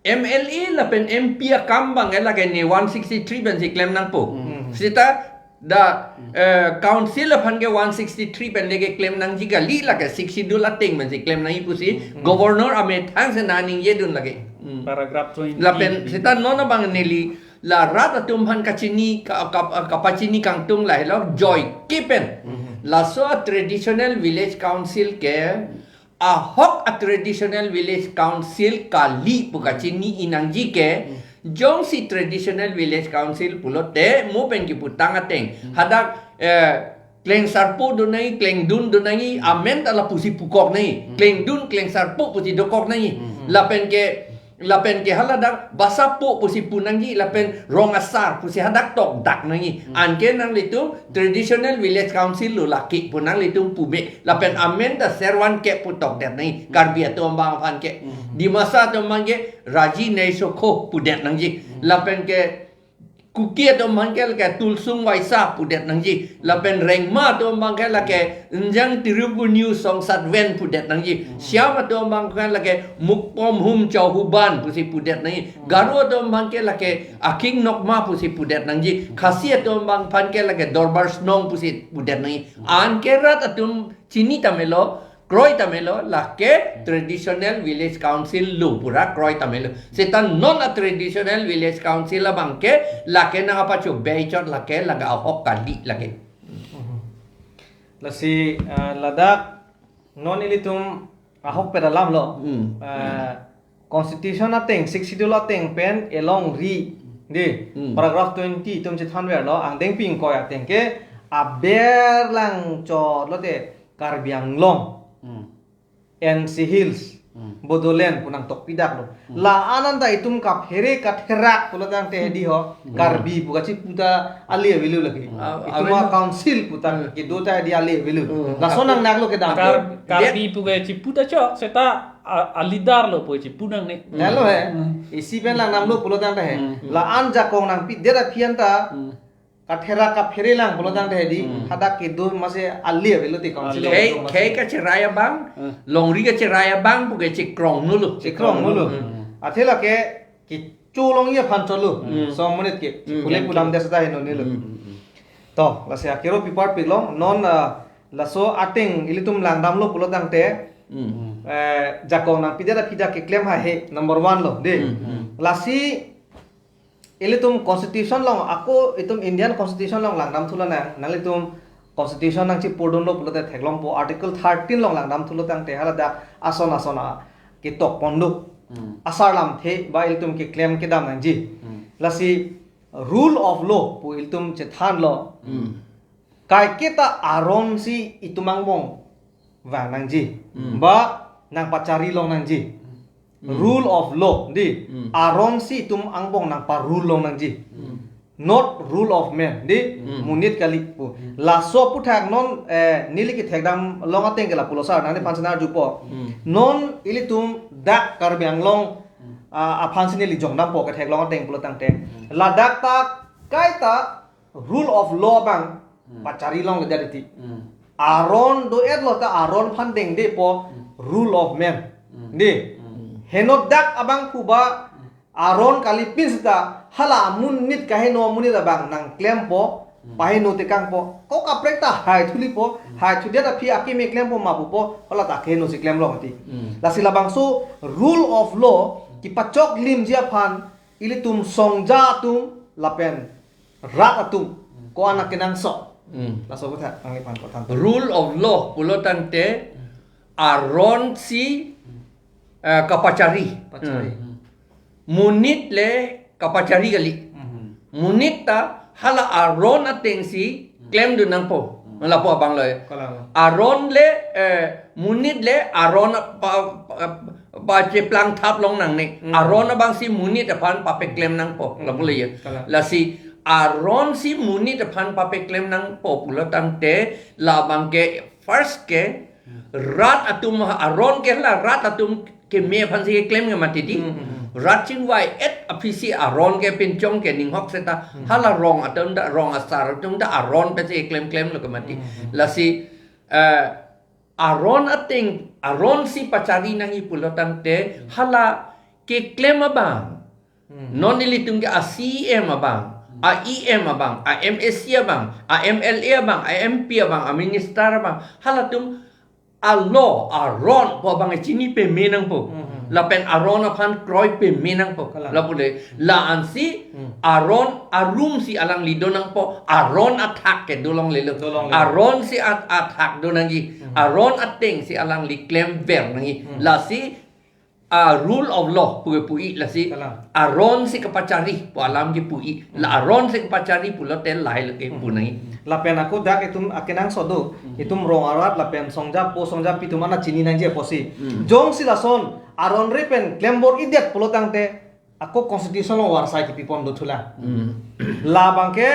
M L A lapen M P akam abang ke lake ne one sixty-three pensi klem nangpo. Hmm. Seta da, Hmm. eh, council aphan ke one sixty-three pen le keklem nangji kali, lake Sixth Schedule ateng pensi klem nangji pusi Hmm. governor amethang si nangningjedun lake. Hmm. Paragraph twenty. Lapen seta non abang neli la rat atum aphan kachini ka, ka, kapachini kangtung lahelo joike pen. Hmm. Laso a traditional village council ke ahok a traditional village council kali pu kachini-i nangji ke, Hmm. jongsi traditional village council pulote mo pen kiputang ateng. Hmm. Hadak, eh, klengsarpo do nangji, klengdun do nangji, amen ta lapusi pukok nangji. Hmm. Klengdun, klengsarpo pusi dokok nangji. Hmm. Lapen ke, lapen ke haladak basapo pusi pu nangji, lapen rong asar pusi hadak tokdak nangji. Hmm. Anke nanglitum traditional village council lo lake pu nanglitum pume. Lapen amen ta servan ke pu tokdet nangji. Karbi atum abang aphan ke. Hmm. Dimasa atum abang ke Raji Neisokho pudet nangji. Hmm. Lapen ke Kuki atum abang ke lake Tulsung Waisa pudet nangji. Lapen Rengma atum abang ke lake Njang Tiribunyu Songsatven pudet nangji. Hmm. Siam atum abang ke lake Mukpom Hum Chauhuban pusi pudet nangji. Hmm. Garo atum abang ke lake Aking Nokma pusi pudet nangji. Khasi atum abang aphan ke lake Dorbar Snong pusi pudet nangji. Hmm. Anke rat atum chini tamelo, kroi tamelo, lake traditional village council lo pura kroi tamelo. Seta non a traditional village council abang ke lake nangpacho beichot lake laga ahok kali lake. Mhm. Lasi, ah, ladak non ilitum ahok pen alam lo. Hmm. Ah, Constitution ateng, Sixth Schedule ateng pen elongri. Di, Hmm. paragraph twenty itum chethanverlo, angdengpi ingkoi ateng ke aber lang chot lote Karbi Anglong, Hmm. N C Hills, Hmm. Bodoland pu nangtokpidaklo. Hmm. La-an anta itum kaphere katherak pulo tangte hedi ho, Hmm. Karbi pu kachipu ta ale avelo lake. Hmm. Itum a council pu ta Hmm. kedo ta hedi ale avelo. Hmm. Lason nangnaklo kedam. Kar-, Karbi pu kachipu ta chok, seta a, a leader lo pu chipu nangne. Lalo he. Hmm. Isi pen lang namlo pulo tangte he. Hmm. La-an jakong nangpidet aphi anta Hmm. katherak kaphere lang pulo tangte hedi. Hmm. Hadak kedo masi ale avelo te council Ale. Khei, lo masi. Khei kacherai abang, Hmm. longri kacherai abang pu ke chekrong nulu. Chekrong nulu. Hmm. Athe lake kecho longji aphan chotlo. Hmm. Som monit ke. Hmm. Kule Yang pulam ke. Desa ta heno nilo. Hmm. To, lasi akero pipar piklong, non, ah, laso ateng ilitum langdamlo pulo tangte, Hmm. eh, jakong nangpidet aphi dak keklem haihe, number one lo, di. Hmm, hmm. Lasi ilitum constitution along, ako itum Indian constitution along langdam thulo nang, nanglitum constitution nangchipurdunlo pulote theklongpo, article thirteen along langdam thulo tangte haladak ason ason a ketok ponduk. Hmm. Asar lamthe ba ilitum keklem kedam nangji. Hmm. Lasi rule of law pu ilitum chethanlo. Hmm. Kaiketa aron si itum angbong vang nangji. Hmm. Ba nangpachari long nangji. Hmm. Rule of law, di. Hmm. Aron si itum angbong nangpa-rule long nangji. Hmm. Not rule of man, di. Hmm. Monit kali pu. Hmm. Laso aputhak non, eh, neli kethekdam long ateng ke lapulo sar, nangliphan si nang-arjupo. Hmm. Non ilitum dak Karbi Anglong, Hmm. ah, aphan si neli jongdampo ketheklong ateng pulo tangte. Hmm. Ladak ta kaita rule of law abang Hmm. pachari longledet titi. Hmm. Aron do-etlo ta aron aphan dengdepo Hmm. rule of man. Hmm. Di. Hmm. Henodak abang pu ba Hmm. aron kalipin seta hala amonit kaheno amonit abang nangklempo, Hmm. paheno tekangpo. Ko kaprek ta hai thulipo, Hmm. hai thudet aphi akeme klempo ma pupo, hala ta keheno si klemlong ti. Hmm. Lasi labangso rule of law kepachoklimji aphan ilitum songja atum lapen rat atum Hmm. ko-an akenangsot. Hmm. Laso aputhak nangliphan pathan. Rule of law pulo tangte aron si, eh, kapachari. Pachari. Hmm. Monit le kapachari kali. Hmm. Monit ta hala aron ateng si Hmm. klemdun nangpo. Hmm. Lapu abang lo. Kalang. Aron le, eh, monit le Aron pa, pa, pacheplang thap long nangne. Hmm. Aron abang si monit aphan papeklem nangpo. Hmm. Lapu le ya. Kalang. Lasi Aron si monit aphan papeklem nangpo pulo tangte labang ke first ke rat atum Aron ke la rat atum keme aphan si keklem ke mati di. Hmm, hmm, hmm. Rat chingvai-et aphi si Aron ke pinchong ke ninghok seta. Hmm. Hala rong atum ta, rong asar atum ta Aron pen si keklem klem lo ke mati. Hmm, hmm. Lasi, eh, Aron ateng, Aron si pachari nangji pulo tangte, hmm, hala keklem abang. Hmm. Non ilitum ke a C E M abang, hmm, a E M abang, a M A C abang, a M L A abang, a M P abang, a minister abang. Halatum alo, Aron pu abang chini peme nangpo. Hmm, hmm. Lapen Aron aphan kroi peme nangpo. Kalang. Lapu le, la-an si, hmm, Aron arum si alangli do nangpo, Aron athak ke dolonglelo. Dolonglelo. Aron si at-, athak do nangji, hmm, Aron ateng si alangli klemver nangji. Hmm. Lasi a rule of law pu pu-i lasi. Kalang. Aron si kapachari pu alam ke pu-i. La, hmm, Aron si kapachari pulote lahai lo ke, hmm, pu nangji. Lapen ako dak itum akenangsot do. Hmm. Itum rong arat lapen songja po songja pi atum ana chini nangji apotsi. Hmm. Jongsi lason Aron re pen klem bor-idet pulo tangte ako constitution along varsai kipipon do thulang. Hmm. Labang ke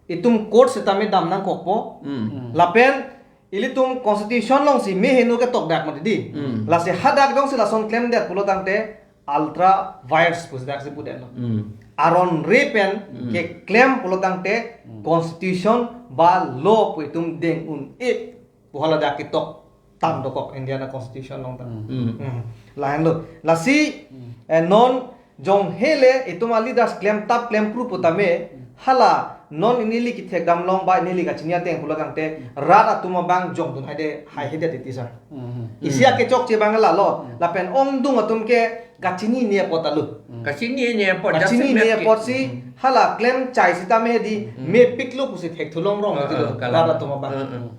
itum court sitame dam nangkokpo. Hmm. Lapen ilitum constitution along si me heno ketok dak mati di. Hmm. Lasi hadak jongsi lason klemdet pulo tangte ultra vires pusi dak si pudetlo. Hmm. Aron re pen, hmm, keklem pulo tangte, hmm, constitution ba law pu itum deng un-e pu hala dak ketok tam dokok Indian constitution along ta. Hmm. Hmm. Lahenlo. Lasi, hmm, eh, non jong hele itum a leaders klem tap klem pru putame, hmm, hala non neli kethek dam long ba neli kachini ateng pulo tangte, hmm, rat atum abang jongdun haide, haihedet titi sir. Hmm. Isi, hmm, akechokche abang lalo. Hmm. Lapen ongdung atum ke kachinine apot alo. Hmm. Kachinine apot, just kachinine apot si, hmm, hala klem chai sitame di, hmm, mepiklo pusi thek thulong rong, ah, tilo, ah, kalang, rat atum abang. Hmm, hmm.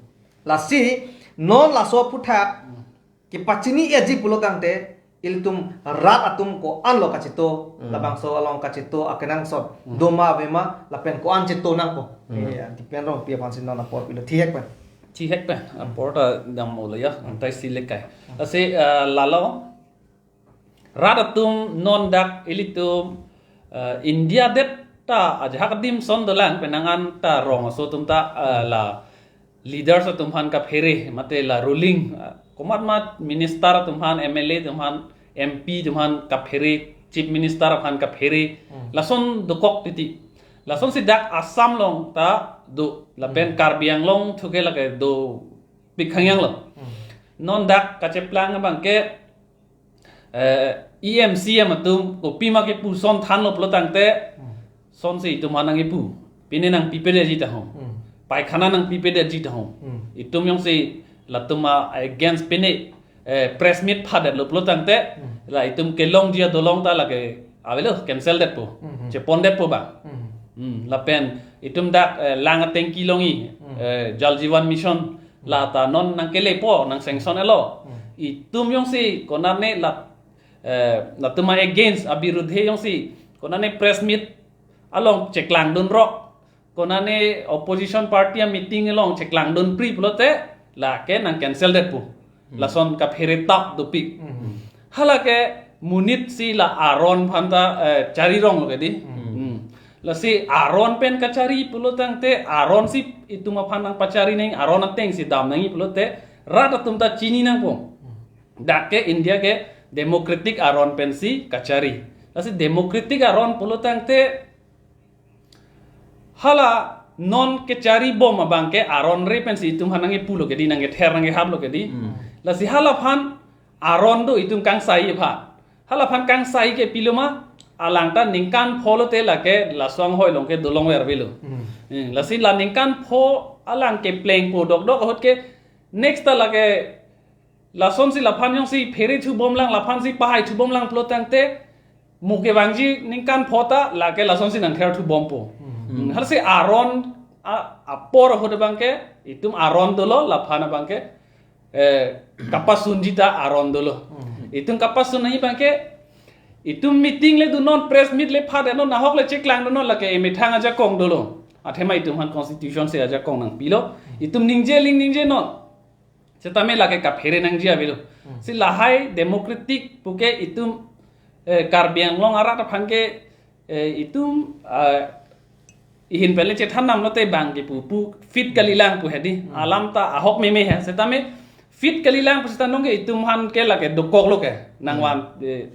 Lasi non laso aphuthak, hmm, kepachini-etji pulo tangte ilitum rat atum ko-an lo kachito, hmm, labangso along kachito akenangsot, hmm, doma avema lapen ko-an chito nangpo. Hmm. Ya, depend rong pi aphan si non apor pilo thihek pen. Thihek pen, hmm, apor ta dam olo ya, hmm, antai si lekai. Hmm. Lasi, eh, lalo rat atum non dak ilitum, eh, India det ta ajahak adim son dolang penang an ta rong aso atum ta, eh, la leaders atum aphan kaphere mate la ruling, eh, komat mat minister atum aphan, M L A atum aphan, M P atum aphan kaphere, chief minister aphan kaphere, hmm, lason dokok titi. Lason si dak Assam along ta do lapen, hmm, Karbi Anglong thuke lake dopik hangyang lo. Hmm. Non dak kacheplang abang ke eh, E M C M atum kopima kepu son thanlo pulo tangte, hmm, son si itum aphan nangkipu. Pine nangpipedetji tahom. Hmm. Paikhana nangpipedetji tahom. Hmm. Itum jongsi latum against pine, eh, press meet phadetlo pulo tangte, hmm, la itum kelongji adolong ta lake avelo cancel detpo. Hmm. Chepondetpo bang. Hmm. Hmm. Lapen itum dak, eh, lang atengki longji, hmm, eh, Jal Jeevan Mission. La ta non nangkelepo, nang sanction elo. Hmm. Itum jongsi konane la, eh, latum against, abirudhe jongsi konane press meet along cheklangdunrok, konane opposition party a meeting along cheklangdunpri pulote lake nang cancel detpo. Hmm. Lason kaphere tap dopik. Hmm. Halake monit si la Aron aphan ta, eh, chari rong lo ke di. Hmm. Hmm. Lasi Aron pen kachari pulo tangte, Aron si itum aphan nangpachari nangji, Aron ateng si dam nangji pulote, rat atum ta chini nangpo. Dak ke India ke democratic Aron pen si kachari. Lasi democratic Aron pulo tangte, hala non kechari bom abang ke Aron re pen si itum aphan nangkipulo ke di, nangkether nangkehaplo ke di. Hmm. Lasi hala aphan Aron do itum kangsai aphan. Hala aphan kangsai ke pilo ma, alang ta ningkan pho lote lake laso anghoi along ke dolongver avelo. Hmm. Hmm, lasi la ningkan pho alang keplengpo dokdok ahut ke next ta lake lason si laphan jongsi phere thubomlang, laphan si pahai thubomlang pulo tangte, mo kevangji ningkan pho ta lake lason si nangther thubompo. Hmm. Hmm, halasi Aron a, apor ahut abang ke, itum Aron dolo, laphan abang ke, eh, kapasunji ta Aron dolo. Hmm. Itum kapasun nangji abang ke, itum meeting le dunnon, press meet le phadetnon, nahok le cheklangdunnon, lake emethang ajakong dolo. Athema itum aphan constitution si ajakong nangpilo. Itum ningje aling ningje non. Setame lake kaphere nangji avelo. Hmm. Si lahai democratic puke itum, eh, Karbi Anglong arat aphan ke, eh, itum, ah, ihin pen le chethan namlo te bang ke pu pu fit kalilang pu hedi. Hmm. Alam ta ahok meme he. Setame fit kalilang pu seta nonke itum aphan ke lake dokoklo ke. Nangvan, eh,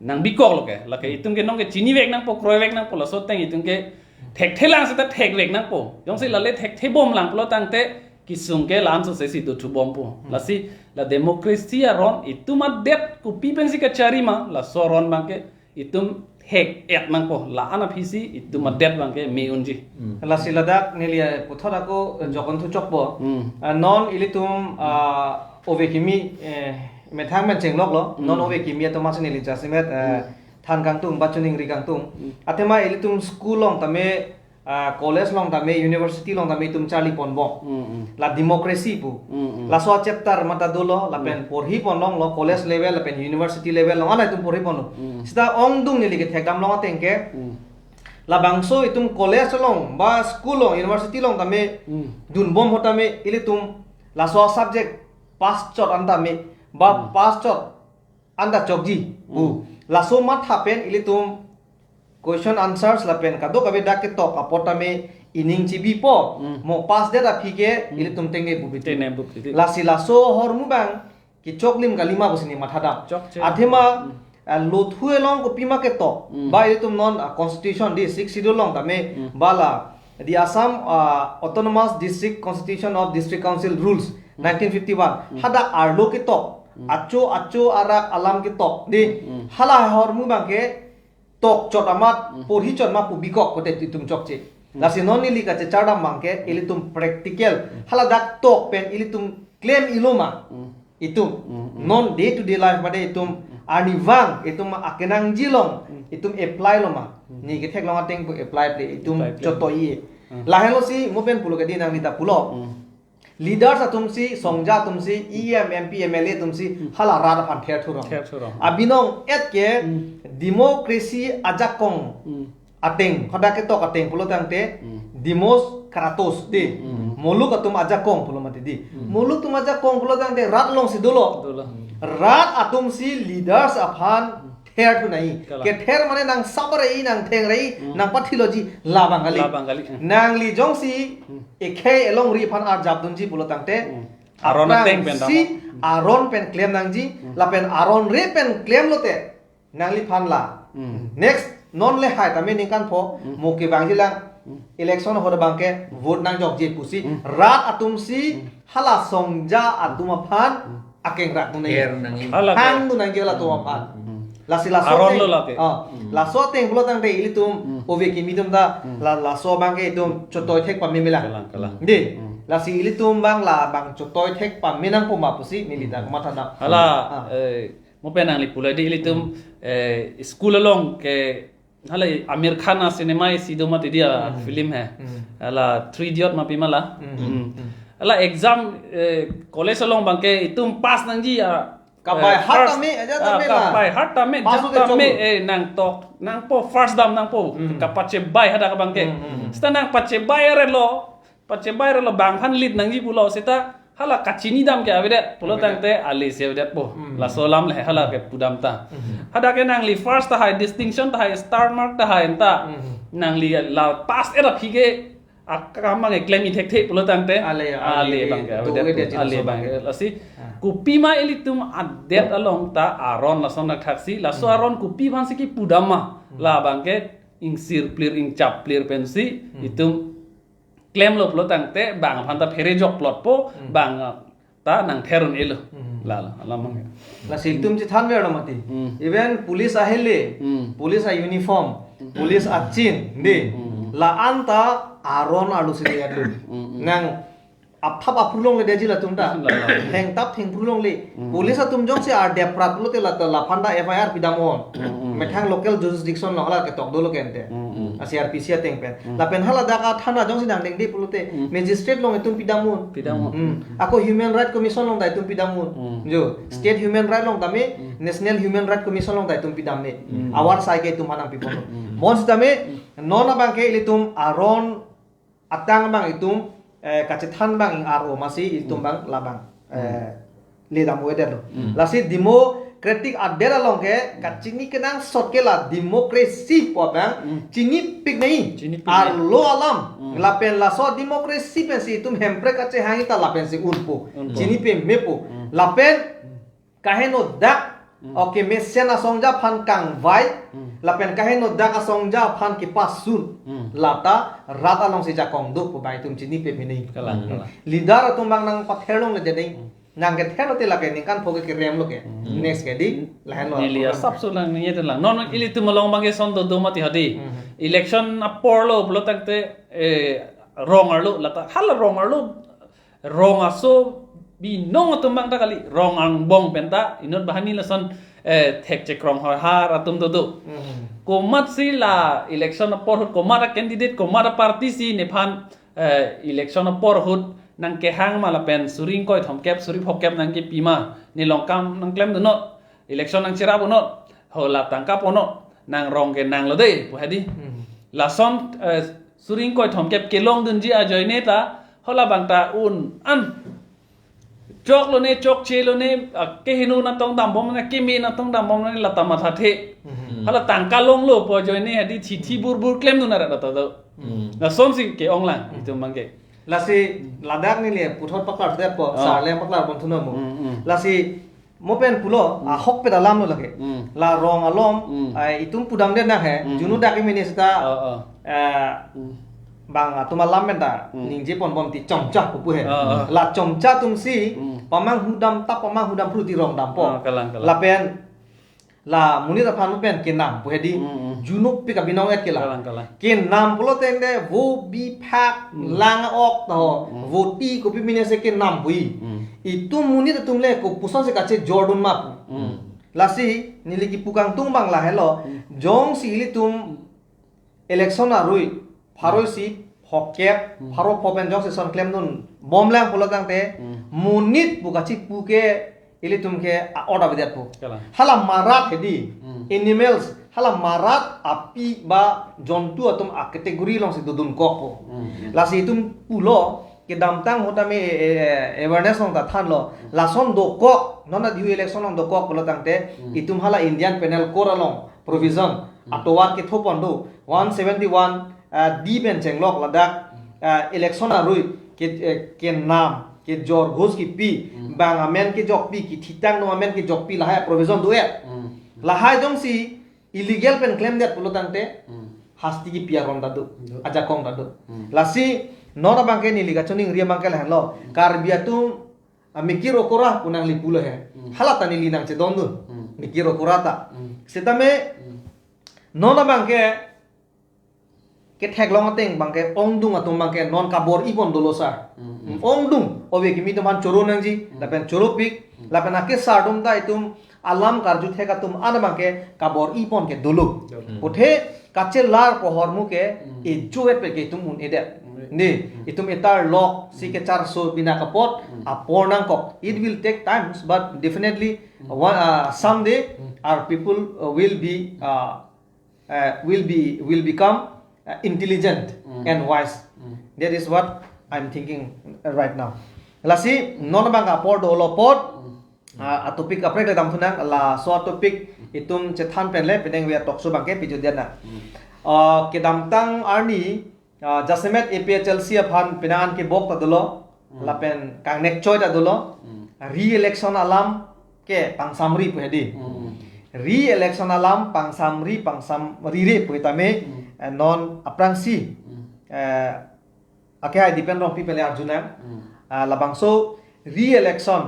nangbikoklo ke. Lake itum ke nonke chinivek nangpo, kroivek nangpo, laso ateng itum ke thekthelang seta thekvek nangpo. Jongsi lale thekthebomlang pulo tangte kesung ke la-an sose si dothubompo. Hmm. Lasi la democracy aron itum adet kopi pensi kachari ma, laso aron abangke itum thek-et nangpo. La-an aphi si itum adet abangke me-unji. Hmm. Lasi ladak neli, eh, puthot ako, eh, jokon thuchokpo. Hmm. Ah, non ilitum, ah, ove kimi, eh, methang pen chengloklo. Hmm. Non ove kimi atum asin neli jasemet, eh, Hmm. than kangtung, ba choningri kangtung. Hmm. Athema ilitum school along tame, ah, college along tame, university along tame itum charli ponbom. Hmm, hmm. La democracy pu. Hmm, hmm. Laso chapter mata dolo, lapen Hmm. porhi ponlonglo, college level, lapen university level along, ala itum porhi ponlo. Hmm. Seta ongdung neli kethekdam long ateng ke, Hmm. labangso itum college along, ba school along, university along tame, Hmm. dunbom ho tame, ilitum laso subject pass chot an tame, ba Hmm. pass chot anta chokji pu. Hmm. Laso matha pen ilitum question answers lapen kadokave dak ketok apot tame ining chibipo. Hmm. Mo pass det aphi ke Hmm. ilitum tengne bupiti. Tengne bupiti. Lasi laso ahormu abang kechoklim kalima pusi neli mathadam. Chokche. Athema, Hmm. ah, lothu along kopima ketok. Hmm. Ba ilitum non, ah, constitution di Sixth Schedule along tame Hmm. ba la the Assam, ah, Autonomous District Constitution of District Council Rules Hmm. nineteen fifty-one. Hmm. Hadak arlo ketok. Hmm. Acho acho arak alam ketok. Di Hmm. hala ahormu abangke tok chot amat Hmm. porhi chot ma pu bikok kote itum chokche. Hmm. Lasi non neli kachechardam abangke ilitum practical. Hmm. Hala dak tok pen ilitum klem-ilo ma. Hmm. Itum. Hmm, hmm. Non day to day life mate itum Hmm. arnivang itum akenangji along Hmm. itum apply-lo ma. Hmm. Neli ketheklong ateng pu apply ple itum Apply ple. chotoi-e. Hmm. Lahenlo si mo pen pulo ke di nangli ta pulo. Hmm. Leaders atum si, songja atum si, E M, M P, M L A atum si, Hmm. hala rat aphan ther thurong. Ther thurong. Abinong et ke Hmm. democracy ajakong Hmm. ateng, hadak ketok ateng pulo tangte, Hmm. demos kratos di. Hmm. Muluk atum ajakong pulo mati di. Hmm. Muluk atum ajakong pulo tangte rat along si dolo. Dolo. Rat atum si leaders aphan ther thu nai. Kalang. Kether mane nang sabre-i, nang thengre-i, Hmm. nang pathiloji labang kali. Labang kali, hmm. Nangli jongsi Hmm. ekhei elongri aphan arjap dunji pulo tangte, Hmm. Aron aphrang ateng pen si dam. Aron pen klem nangji, Hmm. lapen aron re pen klemlote nangliphan la. Hmm. Next, non le hai tame ningkan pho, Hmm. mo kevangjilang, Hmm. election ahut abangke, vote nangjokji pusi, Hmm. rat atum si, Hmm. hala songja atum aphan, Hmm. akeng rak tu nai. Ker nang. Hala ke. Hang tu nangji hala atum aphan. Hmm. Lasi laso Aron ateng. Lo lake. Ah, Hmm. laso ateng pulo tangte ilitum, Hmm. ove kimi atum ta, Hmm. la, laso abangke itum chotoi thek pame mela. Kalang, kalang. Di, Hmm. lasi ilitum abang la abang chotoi thek pame nangpo ma pusi neli ta Hmm. komat thanam. Hala, Ah. eh, mo pen nangli pulai di ilitum, Hmm. eh, school along ke, hala Aamir Khan a cinema isi do mati dia Hmm. film he. Hmm. Hala Three Idiot ma pi ma la. Hmm. Hmm. Hmm. Hala exam, eh, college along abangke itum pass nangji a, Kapai eh, hat first, tame, ajat ah, tame la. Kapai hat tame, Pass jat hote tame, choklo. Eh, nangtok, nangpo first dam nangpo, Hmm. kapachebai hadak abangke. Hmm, hmm, hmm. Seta nangpachebai arelo, pachebai arelo bang aphan lead nangji pulo, seta hala kachinidam ke avedet, pulo Avedet. tangte ale si avedetpo. Hmm. Laso alam le hala kepudam ta. Hmm. Hadak ke nangli first tahai, distinction tahai, star mark tahai anta. Hmm. Nangli la pass-et aphi ke akam abang eklem-i thekthe pulo tangte. Ale, ale, ale abangke, do avedet, ede aji ale laso abangke. Abangke. Lasi, Ah. kopima ilitum adet along ta aron lason athak si, laso Hmm. aron kopi aphan si kipudam ma. Hmm. La abangke ingsirplir, ingchaplir pensi, Hmm. itum klemlo pulo tangte, bang aphan ta pherejok plotpo, Hmm. bang, ah, ta nangther un-elo. Hmm. La, la, alam abang. Lasi itum chethanverlo mati. Hmm. Even police ahele, Hmm. police a-uniform, Hmm. police achin, di. Hmm. La-an ta aron arlo si de-et lo. Hmm, hmm. Nang apthap aphrulongle deji latum ta. La, la. Thengtap thengphrulongle. Hmm. Police atum jongsi ardep prat pulote la ta laphan ta F I R pidam on. Hmm, hmm. Methang local jurisdiction along hala ketok dolo ke ante. Hmm, hmm. A C R P C ateng pen. Hmm. Lapen hala dak a thana jongsi nangdengde pulote, Hmm. magistrate along itum pidam un. Pidam un. Hmm. Ako Human Right Commission along ta itum pidam un. Hmm. Jo, Hmm. State Human Right along tame, Hmm. National Human Right Commission along ta itum pidam ne. Hmm. Awar sai ke itum aphan nangpipon. Hmm. Bonsitame, Hmm. non abangke ilitum aron atang abang itum eh, kachethan abang ing-aro masi itum abang labang eh, ledam-o-edet lo. Lasi democratic adet along ke kachini kenangsot ke la democracy pu abang chinipik nai. Chinipik nai. Arlo alam. Lapen laso democracy pensi itum hemprek kachehang ta lapensi unpo. Unpo. Chini pemepo. Lapen kaheno dak, oke, mesen asongja aphan kangvai, lapen kaheno dak asongja aphan kepasun, lata rat alongsi jakong do pu abang itum chinipik nai. Kalang, kalang. Leader atum abang nangpather longledet nai. Nangkether lote lake ningkan pho ke kerem lo ke. Next ke di, lahenlo. Neli asapso lang, neli eten lang. Non ilitum along abang ke ason dodo mati hadi. Election apor lo pulo tangte, eh, rong arlo, lata hala rong arlo, rong aso binong atum abang ta kali, rong angbong penta inut banghini lason eh, thekchekrong hoi har atum dodo. Komatsi la election apor ahut komat a-candidate, komat a-party si nephan eh, election apor ahut nangkehang ma lapen suri ingkoi thomkep, suri phokep nangkepi ma, nelong kam nangklemdunnon, election nangcherap-unnon, ho la tangka ponnon, nang rong ke nanglo de pu hadi. Lason eh, suri ingkoi thomkep kelongdunji ajoine ta, ho labang ta un-an choklone, chokchelone, ah, keheno natong dambomlone, keme natong dambomlone, lata mathathe. Hala tangka longlo pu ajoine hadi thithi burbur klemdun arat lata do. Lasonsi ke-ong lang itum abang ke. Lasi ladak neli puthot paklar det po, sar le paklar pon thuno mo. Lasi mo pen pulo, ahokpet alam lo lake. La rong alom, eh, itum pudamde nang he, junu dak imini seta, Oh, oh. eh, bang atum alam pen ta, ningje ponbom ti chomcha pupu he. Oh, oh. La chomcha atumsi, pamanghudam ta pamanghudam phru ti rong dampo. Oh, kalang, kalang. Lapen, la monit aphan pen kenam pu hedi, junupik abinong et ke la. Kalang, kalang. Kenam pulo tangte vo biphak lang ok ta ho, voti kopi mene se kenam pu-i. Itum monit atum le kopusonsi kachejordun ma pu. Lasi, neli kipu kangtung abang lahenlo, jongsi ilitum election arui, pharo isi, phokep, pharo pho pen jongsi son klemdunbomlang pulo tangte, monit pu kachipu ke ilitum ke a-order avedetpo. Kalang. Hala marat hedi, animals, hala marat api ba jontu atum a-category alongsi dodunkokpo. Lasi itum pulo, kedamtang ahut tame, eh, eh, awareness along ta thanlo. Lason dokok, non adiu election along dokok pulo tangte, itum hala Indian Penal Code along provision, atovar kethopon do, one seventy-one, ah, D pen chenglok ladak, ah, election arui, ke, eh, kenam, kejor ghus kipi, bang amen kejokpi, kithitang atum amen kejokpi, lahai provision do-et. Lahai jongsi, illegal pen klemdet pulo tangte, hasti kipi aron ta do, ajakong ta do. Lasi, non abang ke neli kachiningri abang ke lahenlo. Karbi atum, ah, mikir okora pu nangli pulo he. Hala ta neli nangchedondun. Mikir okora ta. Setame, non abang ke, ketheklong ateng abang ke ongdung atum abang ke non kabor-i pon dolo sar. Ongdung, ove kimi atum aphan choro nangji, lapen choropik, lapen akesar atum ta itum alam karju thek atum an abang ke kabor-i pon ke dolo. Dolo. Puthe kachelar pohormu ke ejoet pe ke itum un-edet. Ni, itum etar lok si kecharso bina kapot, apor nangkok. It will take times, but definitely one, uh, someday our people, uh, will be, uh, uh, will be, will become, uh, intelligent and wise. That is what I'm thinking right now. Lasi non abang apor dolo apot, uh, atopic kaprek le damthunang, laso atopic itum chethan pen le penang via talk show abang ke pejutdet nang. Uh, kedamtang arni, uh, jasemet A P H L C aphan penang an kebok ta dolo, lapen kangnek choi ta dolo, re-election alam ke pangsamri pu hedi. Re-election alam pangsamri, pangsamri re pu tame, eh, non aphrangsi, eh, ake hai Dipen Rongpi pen le arjunang, ah, labangso re-election,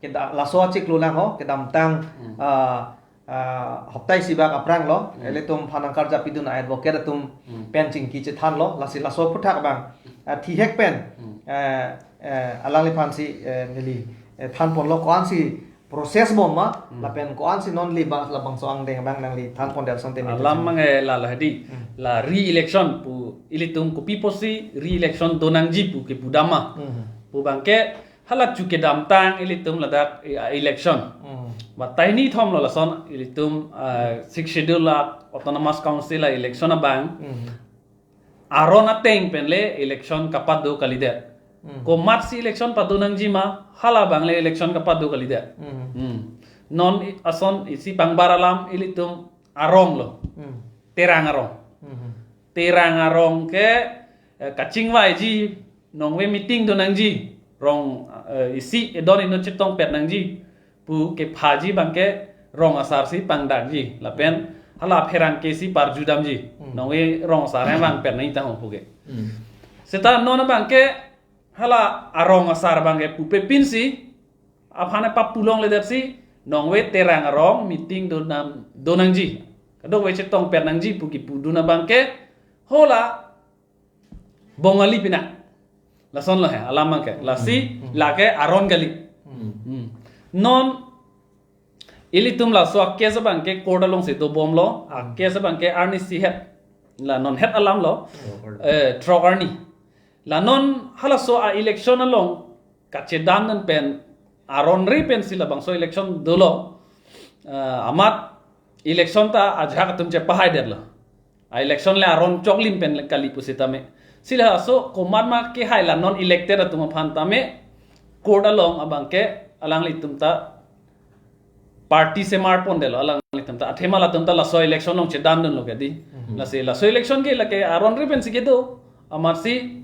keda-, laso achiklo lang ho, kedamtang, ah, ah, hoptai isi bak aphrang lo, ilitum aphan nangkarjapidun a-advocate atum pen chingki chethanlo, lasi laso aphuthak abang, ah, thihek pen, eh, eh, alangliphansi, eh, neli, eh, thanponlo ko-ansi process bom ma, lapen ko-ansi non le ba labangso angdeng abang nangli thanpon der sonte. Alam abang ke lalo hedi, la re-election pu ilitum kopi pusi re-election donangji pu kepudam ma. Pu abang ke hala chu kedamtang ilitum ladak, eh, election. Ba tahini thomlo lason ilitum, ah, Sixth Schedule a-autonomous council a-election abang. aron ateng pen le election kapado kalidet. Hmm. Komatsi election pado nangji ma, hala abang le election kapado kalidet. Hmm. Hmm. Non i-, ason isi pangbar alam ilitum arong lo. Hmm. Terang arong. Hmm. Terang arong ke, eh, kachingvaiji, nongve meeting do nangji, rong, eh, isi edon inut chetongpet nangji pu kephaji abangke rong asar si pangdakji. Lapen hala pherangke si parjudamji. Hmm. Nongve rong asar vangpet nangji tangho puke. Hmm. Seta non abangke hala arong asar abangke pupe pinsi aphan papu longledet si, nongve Terang arong meeting do nam, do nangji, kadokave chetongpet nangji pu kipudun abangke hala Bongali pina. Lason lo he alam abangke. Lasi, hmm, lake aron kali. Hmm. Hmm. Non ilitum laso a-case abangke court alongsi dobomlo, a-case abangke arnisi het. La non het alam lo. Throk arni. Eh, throk arni. La non halaso a-election along kachedandun pen aron ri pensi labangso election dolo. Eh, amat election ta ajahak atum chepahaidetlo. A-election le aron choklim pen kali pusitame. Si laso komat ma kehai la non elected atum aphan tame court along abangke alanglitum ta party semar pondetlo alanglitum ta. Athema latum ta laso election along chedandunlo ke di. Mhm. Lasi laso election ke lake aron ri pensi kedo. Amatsi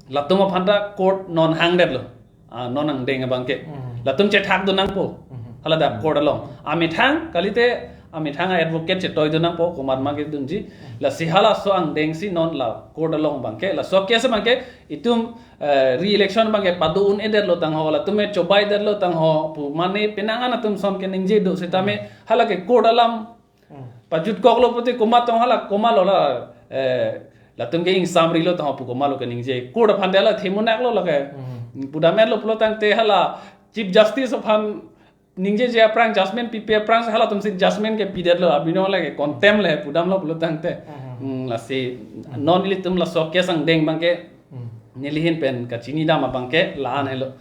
latum aphan ta court non hangdetlo. Ah, non angdeng abangke. Mhm. Latum chethakdun nangpo. Mhm. Hala dak court along. Amethang kalite, amethang a-advocate chetoidun nangpo, komat ma kedunji. Lasi halaso angdeng si non la court along abangke, laso case abangke, itum, eh, re-election abangke pado un-edetlo tangho, latum me chobaidetlo tangho pu mane penang an atum ason keningje do sitame, hala ke court alam, hmm, pajutkoklo pute komat tong hala komatlo la, eh, latum ke ingsamrilo tangho pu komatlo keningje. Court aphan de la themunaklo lake. Hmm. Pudamlo pulo tangte hala Chief Justice aphan ningjeje aphrang, judgment pipe aphrang si halatum si judgment ke pidetlo, abino lake contempt le pudamlo pulo tangte. Hmm. Hmm, lasi non ilitum laso case angdeng abangke, hmm, neli ahin pen kachinidam abangke la-an helo.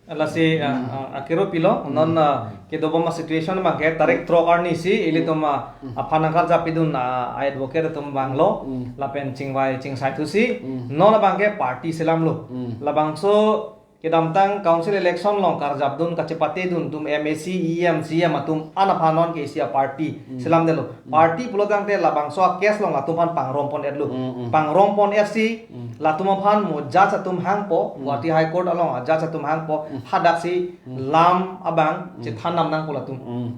Lasi, ah, ah, akero pilo, non, ah, kedobom a-situation abangke tarik throk arni si ilitum, ah, aphan nangkarjap pidun, ah, a-advocate atum vanglo, lapen chingvai chingsai thusi, non abangke party selamlo. Labangso kedamtang council election along karjapdun kachepatedun atum M A C, E M, C M atum an aphan non ke isi a-party selamdetlo. Party pulo tangte labangso a-case along latum aphan pangrom pon-etlo. Hmm, hmm. Pangrom pon-et si, hmm, latum aphan mo judge atum hangpo, hmm, Guwahati High Court along a-judge atum hangpo, hmm, hadak si, hmm, lam abang, hmm, chethan nam nangpo latum. Hmm.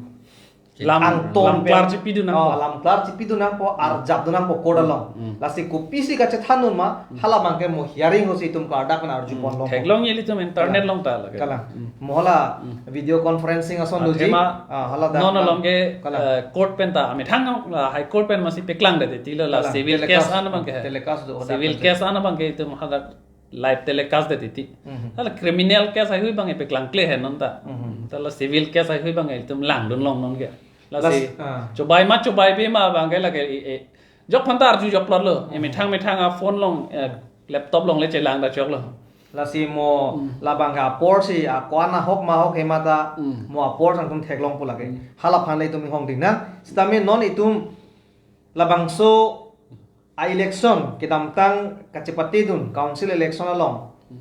Lam, angtong lam pen, klar chipidun nangpo. Oh, lam klar chipidun nangpo, hmm, arjapdun nangpo court along. Hmm. Lasi kopisi kachethandun ma, hmm, hala abangke mo hearing ahut si itum kardak na arju, hmm, pon long. Theklong ilitum internet, kalang, along ta lake. Kalang. Hmm. Mo hala, hmm, video conferencing ason doji. Athema, ah, hala dak non along ke, kalang, eh, court pen ta amethang, ah, High Court pen masi peklangdet titilo la, kalang, civil case, telecast, an abangke. Telecast do, civil case an abangke itum hadak live telecast det titi. Mhm. Hala criminal case ahui abangke peklangkle he non ta. Mhm. Ta la civil case ahui abangke itum langdun long non ke. Lasi, las-, ah, chobai ma chobaibe ma abangke lake i, i, jok aphan ta arju jokplotlo. Mhm. Emethang methang a-phone along, eh, laptop along le chelang ta choklo. Lasi mo, hmm, labangke apor si, a, ko-an ahok ma ahok he ma ta, hmm, mo apor sangtum theklongpo lake. Hmm. Hala aphan le itum inghong ding nang. Sitame non itum labangso a-election kedamtang kachepatedun council election along, hmm,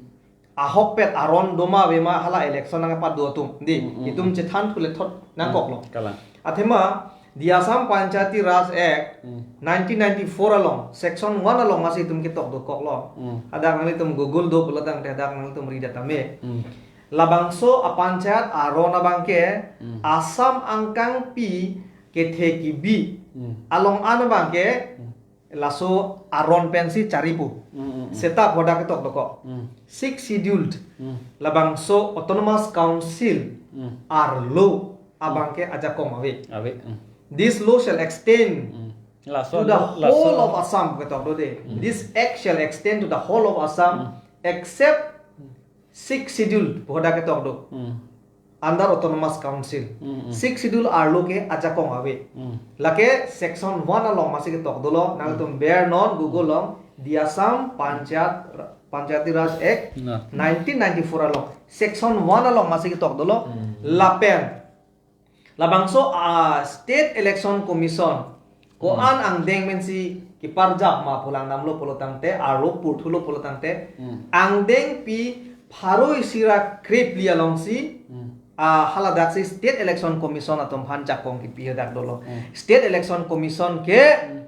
ahokpet aron doma avema hala election nangpado atum. Di, hmm, hmm, itum, hmm, chethan thule thot nangkoklo. Hmm, kalang. Athema, the Assam Panchayati Raj Act, hmm, nineteen ninety-four along, section one along masi itum ketok dokoklo. Hmm. Hadak nanglitum Google do pulo tangte hadak nanglitum ri det tame. Hmm. Labangso a-panchayat aron abangke, hmm, Assam angkangpi kethe kebi, hmm, along an abangke, hmm, laso aron pensi charipo. Hmm, hmm, hmm. Seta phodak ketok dokok. Hmm. Sixth Scheduled. Hmm. Labangso Autonomous Council, hmm, arlo abangke ajakong ave. Ave. Hmm. This law shall extend, hmm, laso, to the laso whole of Assam ketok do de. Hmm. This act shall extend to the whole of Assam, hmm, except, hmm, Sixth Schedule phodak ketok do. Hmm. Under Autonomous Council. Hmm, hmm. Sixth Schedule arlo ke ajakong ave. Hmm. Lake section one along masi ketok dolo, nangtum, hmm, ber non Google along, the Assam Panchayat, Panchayati Raj Act, na, nineteen ninety-four along. Section one along masi ketok dolo, hmm, lapen labangso a-State Election Commission ko, hmm, an angdeng pensi kiparjap ma pulang damlo pulo tangte, arlo purthulo pulo tangte, Hmm. angdengpi pharo isi ra krephli alongsi, Hmm. ah, haladak si State Election Commission atum aphan jakong kipi hadak dolo. Hmm. State Election Commission ke Hmm.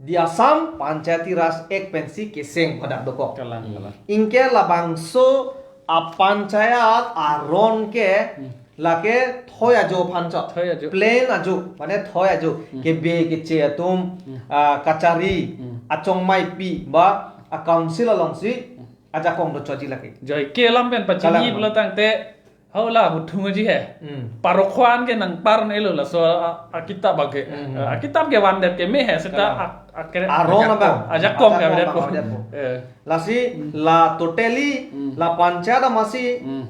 the Assam Panchayati Raj Act pensi keseng hadak dokok. Kalang, Hmm. kalang. Anke labangso a panchayat aron ke Hmm. lake thoi ajo aphan chot. Thoi ajo. Plain ajo, mane thoi ajo. Hmm. Kebe keche atum, Hmm. ah, kachari, Hmm. achongmaipi, ba a council alongsi, Hmm. ajakong dochotji lake. Joike alam pen pachini Kalang. pulo tangte, hau la buthung ji he. Hmm. Parokwan ke nangpar nelo laso a, a kitap ake. Hmm. A kitap ke vandet ke me he seta Kalang. a, a kere Aron ajakong. abang. Ajakong ke Ajakong avedet abang po. avedet po. Eh. Lasi Hmm. la totally, Hmm. la panchayat amasi, Hmm.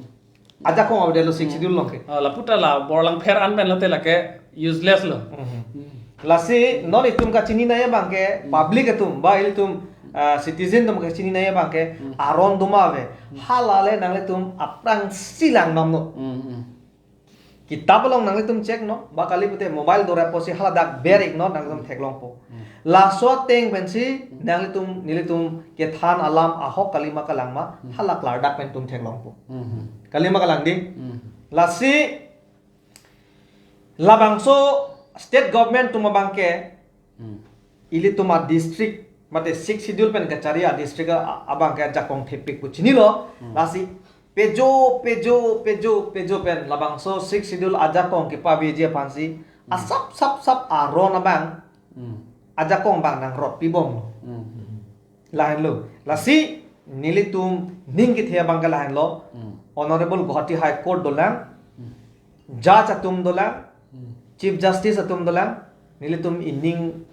ajakong avedetlo Sixth Schedule along ke. Ah, laputa la borlang pher an pen lote lake useless lo. Mhm. Lasi non itum kachini nangji abang ke, Hmm. public atum, ba ilitum, ah, citizen atum kachini nangji abang ke, Hmm. aron doma ave. Hmm. Hala le nanglitum aphrangsi langdamnon. Hmm, hmm. Kitap along nanglitum check non, ba kali pute mobile dora pusi haladak ber-iknon nanglitum theklongpo. Hmm. Laso ateng pensi Hmm. nanglitum, nelitum kethan alam ahok kalima kalang ma, Hmm. hala klardak pen itum theklongpo. Hmm. Kalima kalang dei. Hmm. Lasi labangso state government atum abang ke, Hmm. ilitum a district, mate Sixth Schedule pen kachari a district a, abang ke ajakong thepik pu chinilo. Hmm. Lasi pejo, pejo, pejo, pejo pen labangso Sixth Schedule ajakong kepaveji aphansi, Hmm. asap sap sap aron abang, Hmm. ajakong abang nangrotpi bom. Hmm. Lahenlo. Lasi nelitum ning kethe abang ke lahenlo. Hmm. Honorable Guwahati High Court dolang. Hmm. Judge atum dolang. Hmm. Chief Justice atum dolang. Nelitum ining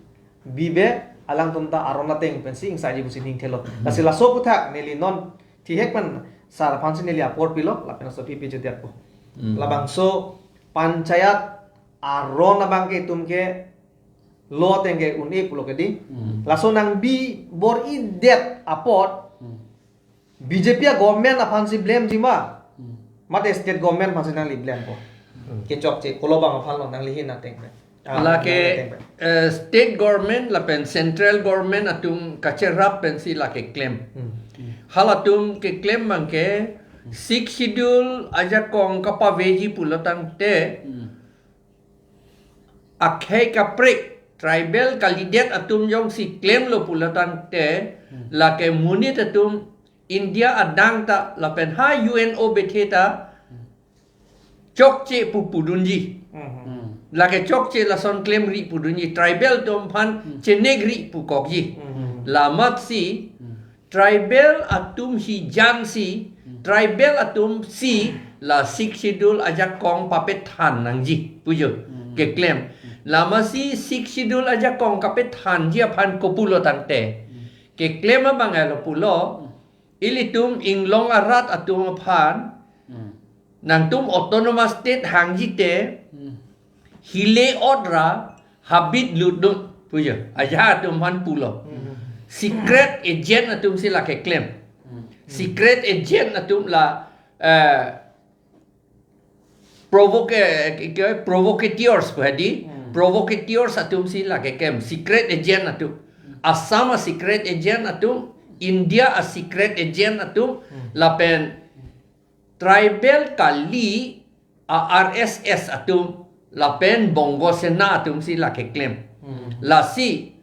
bibe alangtum ta aron ateng pensi ingsaiji pusi ning thelo. Hmm. Lasi laso aputhak neli non thihek pen sar aphansi neli apor pilo, lapen laso pipi jodiak po. Hmm. Labangso panchayat aron abang ke itum ke lo ateng ke un-e pulo ke dei. Hmm. Laso nangbi bor-idet apot Hmm. B J P a government aphansi blameji ma. Hmm. Mate state government aphansi nangli blamepo. Hmm. Kechokche, kolo abang aphanlo nangli hin ateng pen. Ah, Lake, nangli ateng pen. eh, state government lapen central government atum kacherap pensi lake klem. Hmm. Halatum keklem abang ke Sixth Schedule ajakong kapaveji pulo tangte, Hmm. akhei kaprek tribal kalidet atum jongsi klemlo pulo tangte, Hmm. lake monit atum India adang ta lapen ha U N O bethe ta Hmm. chokche pu pudunji. Mhm. Hmm. Lake chokche lason klemri pudunji. Tribal atum aphan Hmm. chenegri pukokji. Mhm. Lamatsi Hmm. tribal atum hijan si, Hmm. tribal atum si la Sixth Schedule ajakong papethan nangji pujo Hmm. keklem. Hmm. Lamatsi Sixth Schedule ajakong kapethanji aphan kopulo tangte. Hmm. Keklem abang alo pulo, Hmm. ilitum inglong arat atum aphan, Hmm. nangtum autonomous state hangji te, Hmm. hile ot ra habit lutdun pujo. Ajahak atum aphan pulo. Hmm. Secret agent atum si lake klem. Hmm. Secret agent atum la, eh, provoca-, eh, ke, ke, provocateurs pu hedi. Hmm. Provocateurs atum si lake klem. Secret agent atum. Hmm. Assam a secret agent atum, India a secret agent atum, Hmm. lapen tribal kali a R S S atum lapen Bongo Sena atum si lake klem. Hmm. Lasi